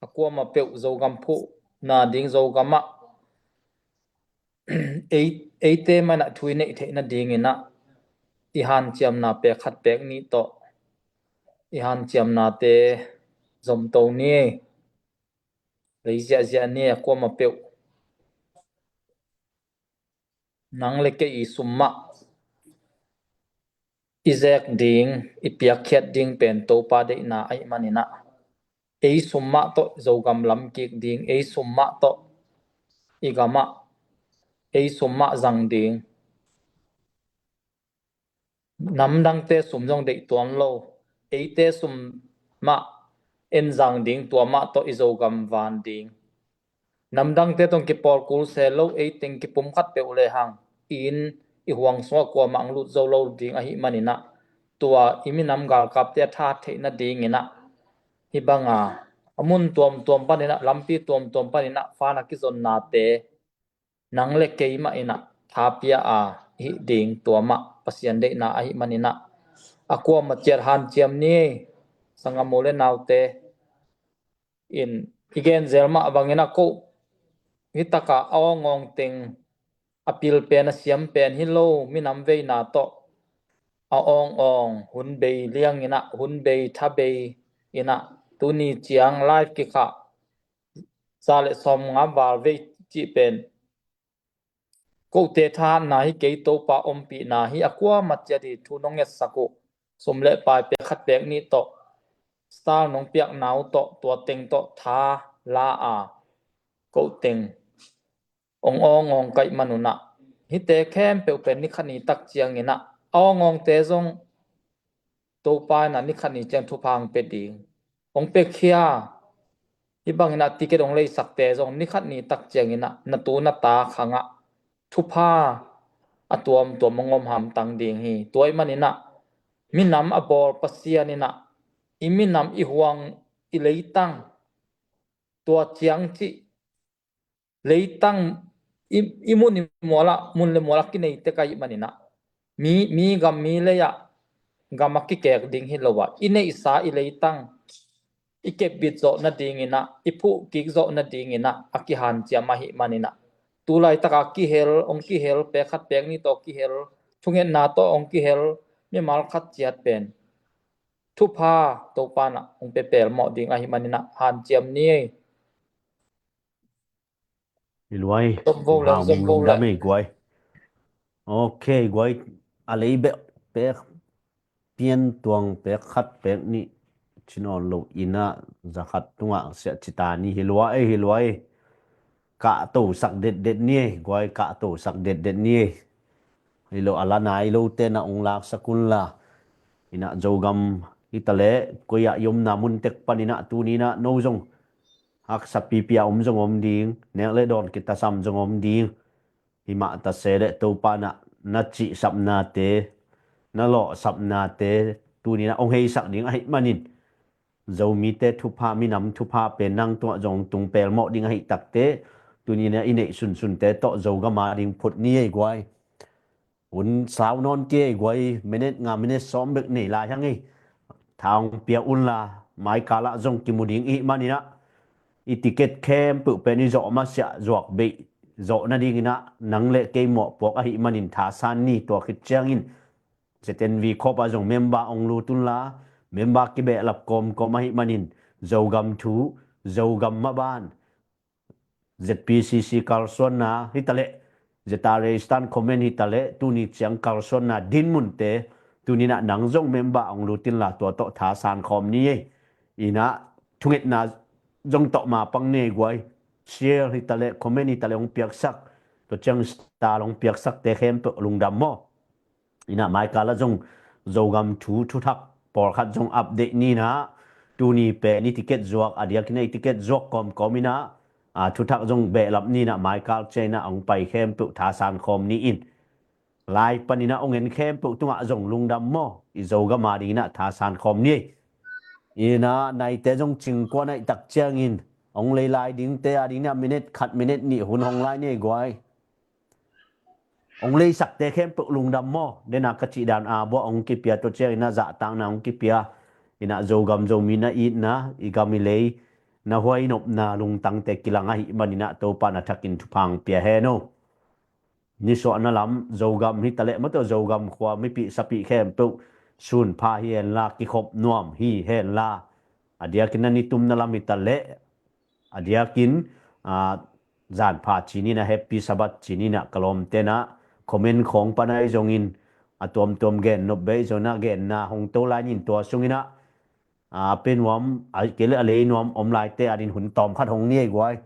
A kuamah peuh Zogam phuhna ding Zogamah ei, eite manah thu i neih theihna dinginah i hanciamna pek khat pek nih tawh i hanciamnate zomto ni ei. Lei ziahziah ni ei a kuamah peuh. Nang le kei i sum mah i zek ding, i piakkhiat ding pen Topa deihna ahih maninah, ei sum mah tawh Zogam lam kik ding, ei sum mah tawh i gamah, ei sum mah zang ding. Namdangte sum zong deih tuan lo, eite sum mah en zang ding, tua mah tawh i Zogam van ding. Namdangte tawh kipawl kul se lo, ei teng kipum khat peuh lehang i inn i huang sungah kuamah ang lut zo lo ding ahih maninah, tua i minam galkapte a tha theihna dinginah hih banga a mun tuamtuam paninah, lampi tuamtuam paninah fana kizonnate nang le keimah inah tha pia a hih ding, tua mah Pasian deihna ahih maninah a kuamah ciat hanciam ni ei. Sangam u le naute in i genzel mah bangin a koh hi takah a awngawng teng a pil pen a siam pen hi lo, minam veina tawh a awngawng hun bei lianginah, hun bei tha bei inah tuni ciang live kikhah za le sawmnga val vei cih pen kote thahatna hi kei, Topa ompihna hi. A kuamah ciat hi thu nong ngetsak uh, sum le pai pek khat pek nih tawh, star nong piakna uh tawh, tua teng tawh tha la a, ko teng hong awngawng ka hih manun ah, hihte khempeuh pen ni khat ni tak ciangin ah a awngawngte zong Topa in ah ni khat ni ciang thupha hong pia ding. Hong piakhia, hih bangin ah ticket hong leisakte zong ni khat ni tak ciangin ah na tu na ta khang ah thupha a tuamtuam hong om hamtang ding hi. Tua ahih manin ah minam a bawl Pasian in ah i minam, i huang, i leitang, tua ciang cih leitang, i, i mun i mual ah, mun le mual ah kinei tek ahih manin ah mi, mi gam mi lei ah gam a kikek ding hi lo ah, i neihsa i leitang i kepbit zawh nadingin ah, i phuhkik zawh nadingin ah a kihanciam ahih manin ah, tu laitak a kihel, hong kihel, pek khat pek nih tawh kihel, thungetna tawh hong kihel mimal khat ciat pen thupha Topa in ah hong pia pelmawh ding ahih manin ah hanciam ni. Hi luai. Zom vo le, zom vo le. Dam ei guai. Ok, guai. A lei beh pek, pian tuang pek khat pek nih ci nawn lo in ah za khat tungah siah ci ta ni. Hi luai, hi luai. Kahtosak detdet ni ei guai, kahtosak detdet ni ei. Hi lo a la nai lote na ung laksak un la. In ah Zogam hi ta leh koi ah i omna mun tek panin ah tuni in ah no zong haksa pipi a om zong om ding, nek le dawn kitasam zong om ding. Hi mah ta se leh Topa in ah na cihsapnate, na lawhsapnate tuni in ah hong heisak ding ahih manin Zomite thupha, minam thupha pen nang tungah zong tung pelmawh ding ahih takteh tuni in ah i neih sunsunte tawh Zogam a ding phut ni ei guai. Hun sau nawn kei guai, minute nga, minute sawm bek nei lai hang ei. Tha hong pia un la, maikal ah zong kimu ding i hih manin ah i ticket khempeuh pen i zawh masiah zuak beih zawh nadingin ah nang le kei mawhpuak ahih manin thasan ni. Tua khit ciangin Z N V khawp ah zong member hong lut un la, member kibehlap kawmkawm ahih manin Zogam thu, Zogam maban, Z P C C kalsuanna hi ta leh, Z R A Eastern Command hi ta leh, tuni ciang kalsuanna dinmunte tuni in ah nang zong member hong lut in la, tua tawh thasan khawm ni ei. In ah thungetna zong tawh ma pang ni ei guai. Share hi ta leh, comment hi ta leh hong piaksak, tua ciang star hong piaksakte khempeuh lungdam maw. In ah maikal ah zong Zogam thu, thuthak pawlkhat zong update ni in ah, tuni pen i ticket zuak, a diakin ah i ticket zuak kawmkawm in ah, a, thuthak zong behlap ni in ah maikal ciang in ah hong pai khempeuh thasan khawm ni in. Lai panin ah hong en khempeuh tungah zong lungdam maw, i Zogam a dingin ah thasan khawm ni ei. In ah naite zong cingkuan ahih tak ciangin hong lei lai dingte a dingin ah minute khat, minute nih hun hong lai ni ei guai. Hong leisakte khempeuh lungdam maw. Den a ka cih dan a buah hong kipia, tua ciangin ah zahtakna hong kipia. In ah Zogam Zomi na itna, i gam i lei na huai nopna lungtangte kilang ahih manin ah Topa in a thakin thupha hong pia hen aw. Nisuahna lam Zogam hi ta leh, mawtaw Zogam khua mipih sapih khempeuh sunpha hi hen la, kikhop nuam hi hen la. A diakin ah nitumna lam hi ta leh, a diakin, a, zanpha ci ni in ah, Happy Sabbath ci ni in ah, ka lawmte in ah comment khawng pan ahi zongin, a tuamtuam gen nop beh zong in ah, genna hong to lai ni in, tua sungin ah, a, a pe nuam, a, kei leh a lei nuam om laite a dingin hun tawm khat hong ni ei guai.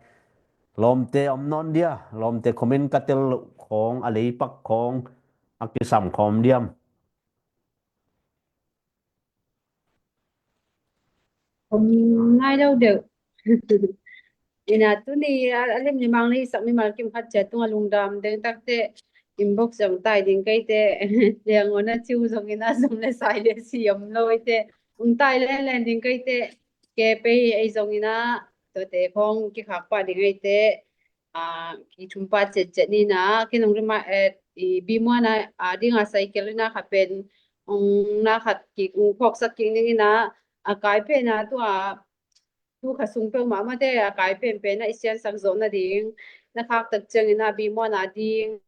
Lawmte om nawn dia, lawmte comment ka tel loh khawng, a lei pak khawng, a kisam khawm diam? Om nai lo deuh. In ah tuni a, a lim limang lei sak mimal kim khat ciat tungah lungdam deng takteh, inbox zong tai ding kaite, liang on a ciu zong in ah zong le sai le si om lo ite, ung tai len len ding kaite, ke pei ei zong in ah, tuate khawng kikhak pah ding aite, a, i thumpa cetcet ni in ah, kin hong rima, eh, i Bimuan a, a ding a cycle in ah kha pen, ung na khat kik, ung phawksak kik ning in ah, a kai pen a tua, tu kha sung peuhmah mate, a kai penpen ah i siansak zawh nading, na khak tak ciangin ah Bimuan a ding,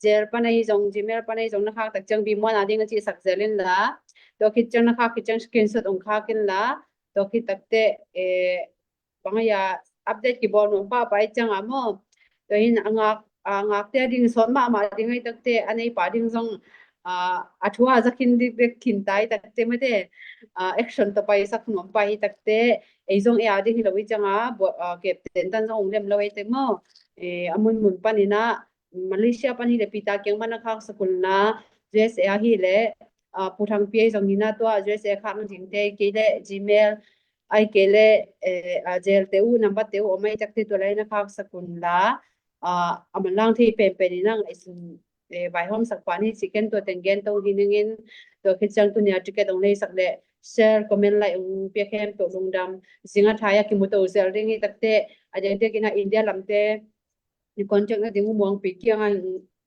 Gmail pan ahi zong, Gmail pan ahi zong na khak tak ciang Bimuan a ding a cihsak zel in la, tua khit ciang na khak khit ciang screenshot ung khak in la, tua khit takteh, eh, bang ahi a update kibawl nuam pahpah i ciang a maw. Tua hin a ngak, a ngakte a ding sawt mahmah ding ahi takteh, a neipa ding zong, a, a thu a za khin ding bek khin ta hi takteh mate, a, action tawh paisak nuam pah hi takteh, ei zong ei a ding hi lo i ciang a, bua-, a, kepten tan zong ung lem lo ei teh maw. eh, a munmun panin ah, Malaysia pan hi leh Peter kiang mah na khaksak un la, U S A ah hi leh, ah, Pu Thangpi ahi zongin ah tua U S A khak nadingte, kei leh Gmail, ahih kei leh, eh, ah, Zelle te uh, number te uh om ahih takte tua lai na khaksak un la, ah, a manlang thei penpen in ah ngaihsun, eh, vaihawmsak pah ni cih ken tua teng gen to hi ning in, tua khit ciang tuni a ticket hong leisak leh share, comment, like hong pia khempeuh lungdam. Zing a thai a kimu to zel ding hi takte, a diakdiakin ah India lamte i contact nading uh Muangpi kiangah,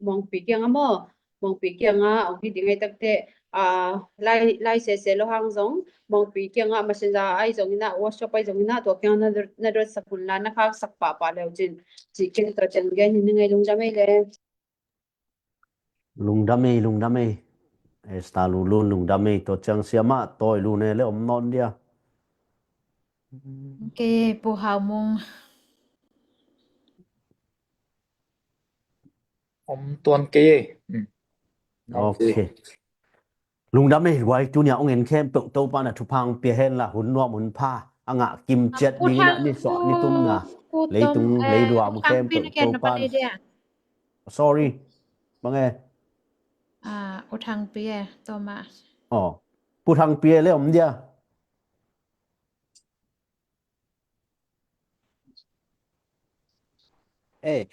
Muangpi kiangah maw, Muangpi kiangah hong hi ding ahih takte, ah, lai, lai sese lo hang zong Muangpi kiangah messenger ahi zongin ah, WhatsApp ahi zongin ah, tua kiangah na dot, na dotsak un la, na khaksak pahpah le uh cin, cih ken tua teng gen hi ning ei. Lungdam ei le. Lungdam ei, lungdam ei. Esther Lulun, lungdam ei. Tua ciang Siamah Tawi Lun e le om nawn dia. Ok, Pu Hau Mung. Om tuan kei ei. Hmm. Ok. Ok. Lungdam ei, huai tuni a hong en khempeuh Topa'n a thupha hong pia hen la, hun nuam hun pha a ngah kim ciat dingin ah, ni suah ni tumna, leitung leiluang khempeuh Topa'n. Sorry. Bang e? Ah, U Thangpi e, tua mah. Oh. Pu Thangpi e le om dia. Eh,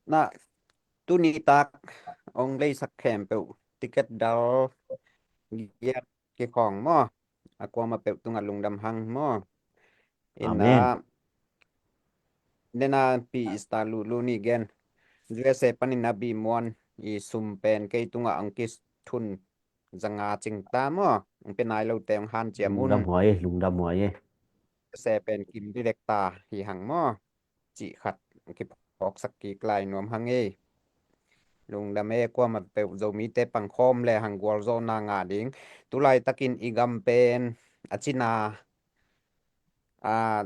na, tuni tak hong leisak khempeuh ticket dal giat kikhawng maw? A kuamah peuh tungah lungdam hang maw? Amen. Ina, nena pi Esther Lulun i gen, U S A panin a Bi Muan i sum pen kei tungah hong kithun zanga cing ta maw? Hong pia nai lote hong hanciam un. Lungdam huai e, lungdam huai e. U S A pen kim direct ta hi hang maw? Cih khat kiphawksak kik lai nuam hang e. Lungdam e, kuamah peuh Zomite pangkhawm le hang gualzawhna ngah ding. Tulaitakin i gam pen a cina, a,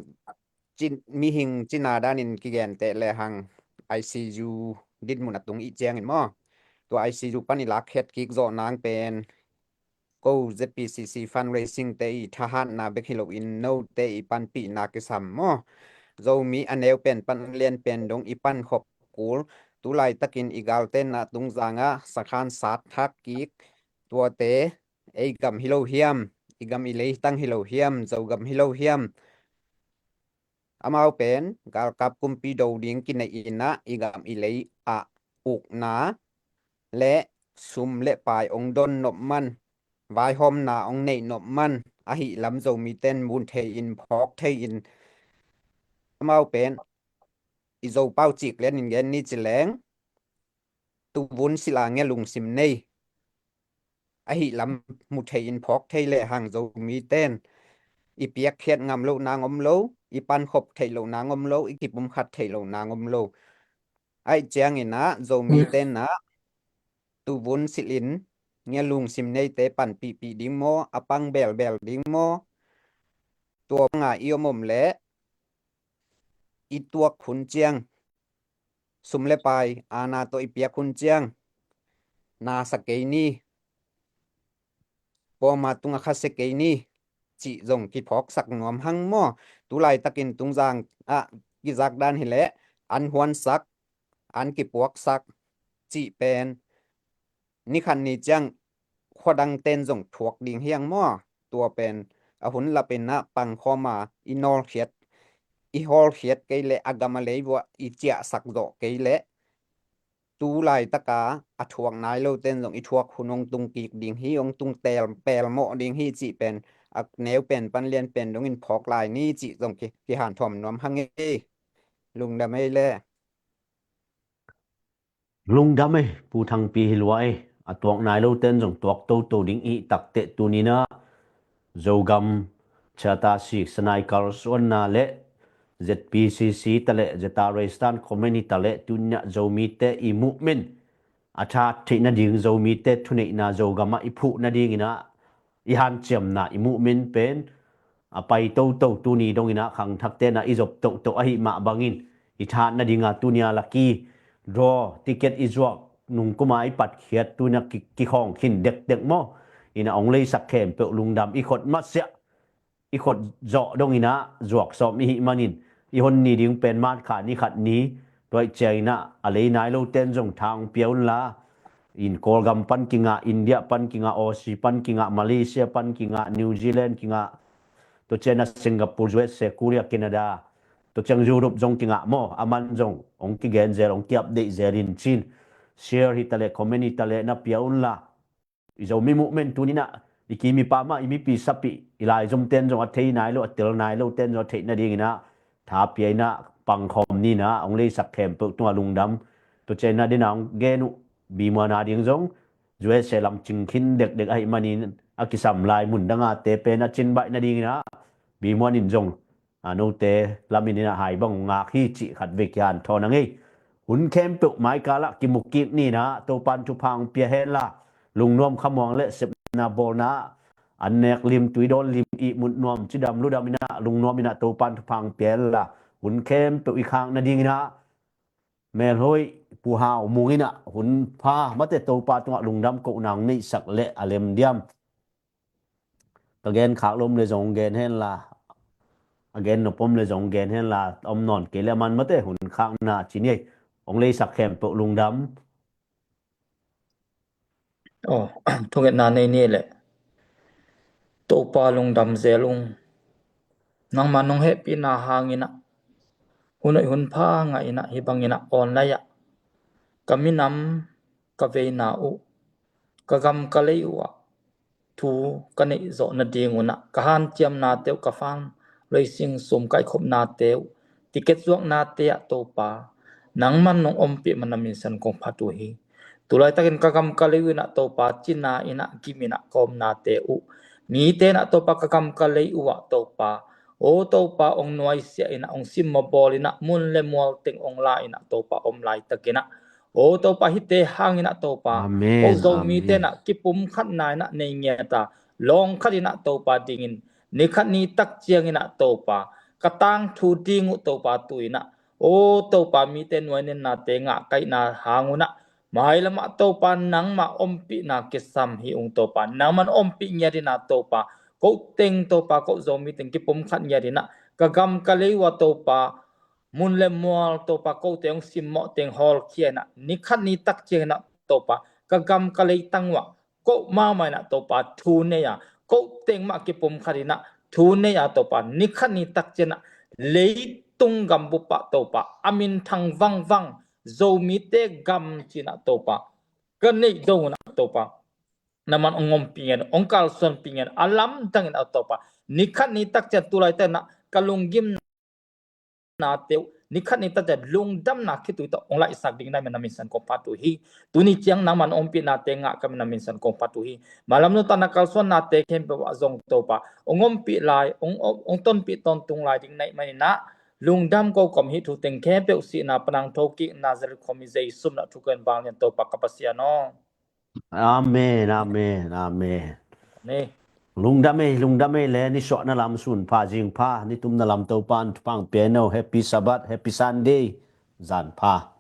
cin, mihing cina danin kigenteh le hang I C U dinmun a tung i hih ciangin maw, tua I C U pan i lakkhiat kik zawh nang pen ko Z P C C fundraising te i thahatna bek hi loin note i panpihna kisam maw? Zomi a neu pen pan lian pen dong i pankhop kul, tulaitakin i galtenna tungzangah sakhan sat thak kik, tuate ei gam hi lo hiam, i gam i leitang hi lo hiam, Zogam hi lo hiam? Amau pen galkap kumpi do ding kineih in ah i gam i lei ah ukna le sum le pai hong don nop man, vaihawmna hong neih nop man, ahi lam Zomite'n mun thei in, phawk thei in, amau pen i Zopau cik lianin gen ni ci leng, tuvun silh a ngia lungsim nei, ahi lam mu thei in phawk thei le hang Zomite'n i piakkhiat ngam loh nang om lo, i pankhop theih loh nang om lo, i kipumkhat theih loh nang om lo. Ahih ciangin ah Zomite'n ah tuvun silh in ngia lungsim neite panpihpih ding maw, a pang belbel ding maw? Tua banga i om om leh i tuak hun ciang, sum le pai aana tawh i piak hun ciang, na sa kei ni, kuama tungah khasia kei ni, cih zong kiphawksak nuam hang maw? Tulaitakin tungzang ah kizak dan hileh an huansak, an kipuaksak cih pen ni khat ni ciang khuadangte'n zong thuak ding hi hang maw? Tua pen a hun lapin ah pangkhawm a i nawlkhiat, i hawlkhiat kei leh a gam a lei vuah i ciahsak zawh kei leh tu laitaka a thuak nai lote'n zong i thuak hun hong tung kik ding hi, hong tung teel pelmawh ding hi cih pen a neu pen pan lian pen dongin phawk lai ni cih zong ki, kihanthawn nuam hang ei. Lungdam ei le. Lungdam ei, Pu Thangpi hi lua ei. A tuak nai lote'n zong tuak toto ding i hih takteh tuni-in ah Zogam Charter Sikh Sanai Culture Suanna le Z P C C ta le Zeta Resistance Committee ta le tuni-in ah Zomite i movement a tha theih nading, Zomite thuneihna Zogam ah i phuh nadingin ah i hanciamna i movement pen a pai toto, tuni dongin ah khangthakte'n ah i zop toto ahih mah bangin i thahat nadinga tuni-a lucky draw ticket i zuak nung kuma i patkhiat tuni-a ki, kikhawng khin dekdek maw? In ah hong leisak khempeuh lungdam, i khut masiah, i khut zawh dongin ah zuak sawm i hih manin i hon ni ding pen March kha ni khat ni, Tua ih ciangin ah a lei nai lo ten zong tha hong pia unla, in Kawlgam pan kingah, India pan kingah, Aussie pan kingah, Malaysia pan kingah, New Zealand kingah, tua ciangin ah Singapore, U S A, Korea, Canada, tua ciang Europe zong kingah maw, aman zong hong kigen zel, hong ki-update zel in cin. Share hi taleh, comment hi taleh na pia unla. I Zomi movement tuni-in ah i kim i pam ah i mipi sapih, i laizom ten zong a thei nai lo, a tel nai lo ten zong a theih nadingin ah tha pia in ah pangkhawm ni in ah, hong leisak khempeuh tungah lungdam. Tua ciangin ah den a hong gen uh Bimuan a ding zong U S A lam cing khin dekdek ahih manin a kisam lai mun dang a te pen a cin baih nadingin ah Bimuan in zong a note lamin in ah hai bang ngak hi cih khat vei kian thawn a ngei. Hun khempeuh maikal ah kimu kik ni in ah Topa'n thupha hong pia henla, lungnuam khamuang le sepna bawlna ah an nek lim, tui dawn lim, ihmut nuam, cidam ludam in ah lungnuam in ah Topa'n thupha hong pia henla, hun khempeuh i khak nadingin ah Melhoih Pu Hau Mung in ah hun pha mate Topa tungah lungdam kohna hong neihsak leh a lem diam? Ka gen khak lom le zong gen henla, a gen nop om le zong gen henla, om nawn kei le aman mate hun khakna ci ni ei. Hong leisak khempeuh lungdam. Aw, thungetna nei ni leh. Topa lungdam zel ung. Nangma nong hehpihna hangin ah hun hoih hun pha ngah in ah hih bangin ah online ah ka minam, ka veina uh, ka gam ka lei uh ah thu ka neih zawh nading un ah ka hanciamnate uh, ka fang loising sum ka ikhopnate uh, ticket zuaknate ah Topa nangman nong ompih man na minsan kong phat uh hi. Tulaitakin ka gam ka lei uh in ah Topa cina in ah gim in ah ka omnate uh, mite in ah Topa ka gam ka lei uh ah Topa, aw Topa, hong nuaisiah in ah, hong simmawh bawl in ah, mun le mual teng hong la in ah Topa om laitakin ah, aw Topa, hihte hangin ah Topa, amen, aw Zomite in ah kipumkhatna in ah nei ngiat a, lawng khat in ah Topa dingin, ni khat ni tak ciangin ah Topa, ka tangthu ding uh Topa tu in ah, aw Topa, mite nuainennate ngah kaihna hang un ah, mailam ah Topa nangmah ompihna kisam hi ung Topa, nangman ompih ngiat in ah Topa, ko teng Topa, ko Zomi teng kipumkhat ngiat in ah, ka gam ka lei uh ah Topa, mun le mual Topa, kote hong simmawh teng hawlkhia in ah, ni khat ni tak ciangin ah Topa, ka gam ka leitang uh ah, ko mahmah in ah Topa thu nei a, ko teng mah kipumkhat in ah thu nei a Topa, ni khat ni tak ciangin ah leitung gambup ah Topa, a minthang vangvang, Zomite gam ci in ah Topa, ka neih dong un ah Topa, nangman hong ompih ngiat, hong kalsuanpih ngiat, a lamdang in ah Topa, ni khat ni tak ciang tulaitakin ah ka lunggim nate uh, ni khat ni tak ciang lungdamna khitui tawh hong laihsak ding na min na minsan kong phat uh hi. Tuni ciang nangman ompih nate ngah ka min na minsan kong phat uh hi. Mailam nuntakna kalsuannate khempeuh ah zong Topa, hong ompih lai, hong, hong, hong tonpih tawntung lai ding na hih manin ah, lungdam ko kawm hih thu teng khempeuh sihna pan hong thokik Nazareth khuami Jesu min ah thu ka ngen vanglian Topa ka Pasian aw. Amen, amen, amen. Ni. Lungdam ei, lungdam ei le, nisuahna lam sun pha, zing pha, nitumna lam Topa'n thupha hong pia hen aw. Happy Sabbath, Happy Sunday, zan pha.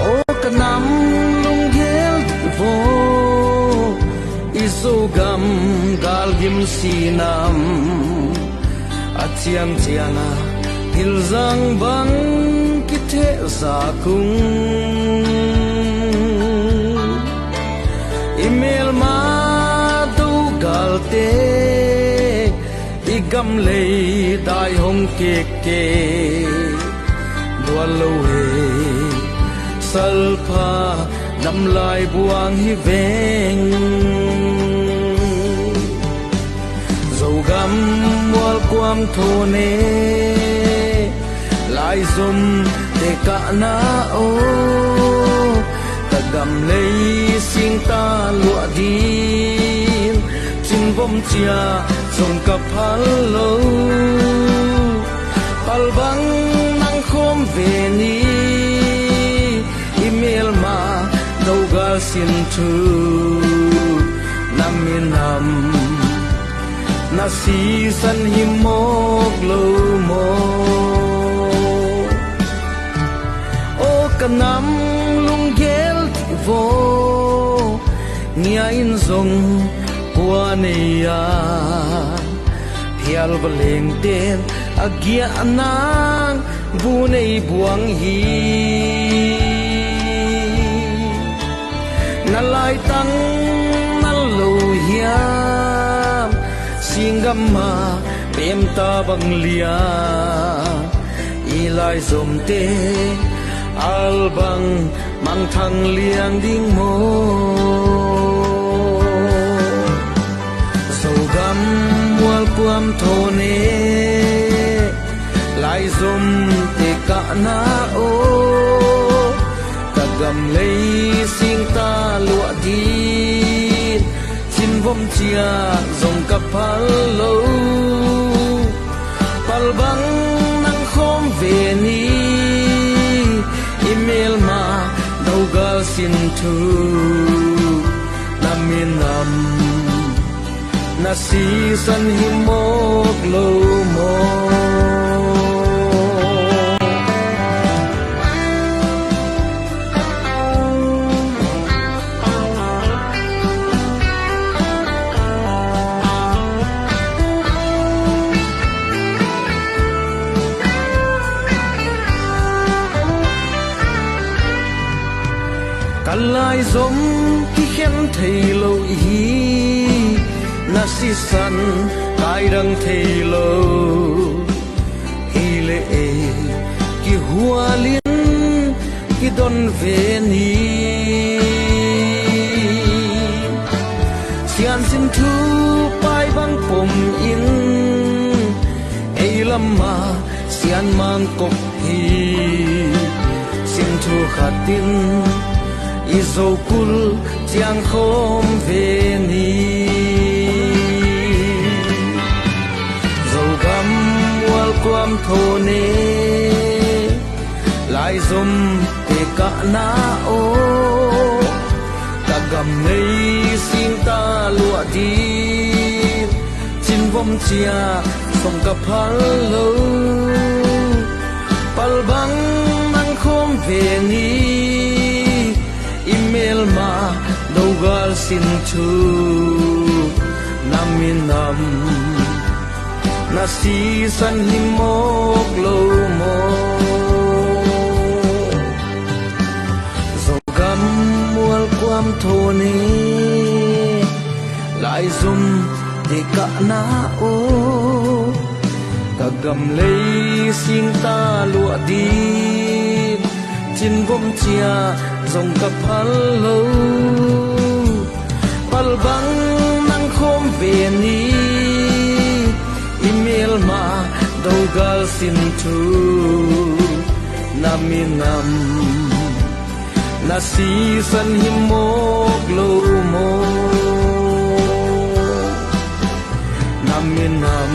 Aw ka nam lunggel dih vaw, i Zogam galgim sinam, a ciancian a hilzang bang kithehzak ung. I melma do galte, i gam lei dai hong kekke, dual lo he salpha nam lai buang hi veng. Zogam mual kuam tho ne, lai zom te kahna aw, ka gam lei singta luah ding, cin vom cia zong ka phal lo. Pal bang nang kho Sin thu na minam na sisan hi mawk lo maw? Aw ka nam lunggel dih vaw, ngia in zong kua nei a, phial va lengten a giah nang bu nei buang hi. Na laitang na lo hiam, singgam ma pemta bang liam, i laizomte albang mangthang liang ding maw? Zogam mualkuam thawn e, laizomte kahna aw, ka gam lei singta luah din, cinvom ciah zong ka phal lo. Palbang nang khawm ve ni, i melma dogal sin thu na minam na sisan hi mawk lo maw? Ka laizom kikhen thei lo hi, na sisan kaidang thei lo hi leh ei kihualin kidon ve ni. Siansin thu pai bang pom in ei lamah sian mangkop hi. Sin thu khatin i zokul ciang khawm ve ni. Zogam mualkuam thawn e, laizomte kahna aw, ka gam lei singta luah din, cinvom ciah song ka phal lo. Palbang nang khawm ve ni, i melma dogal sin thu na minam na sisan hi mawk lo maw? Zogam mualkuam thawn e, laizomte kahna aw, ka gam lei singta luah din, cinvom ciah zong ka phal lo. Palbang nang khawm ve ni, i melma dogal sin thu na minam na sisan hi mawk lo maw? Na minam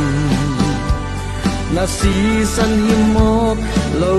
na sisan hi mawk lo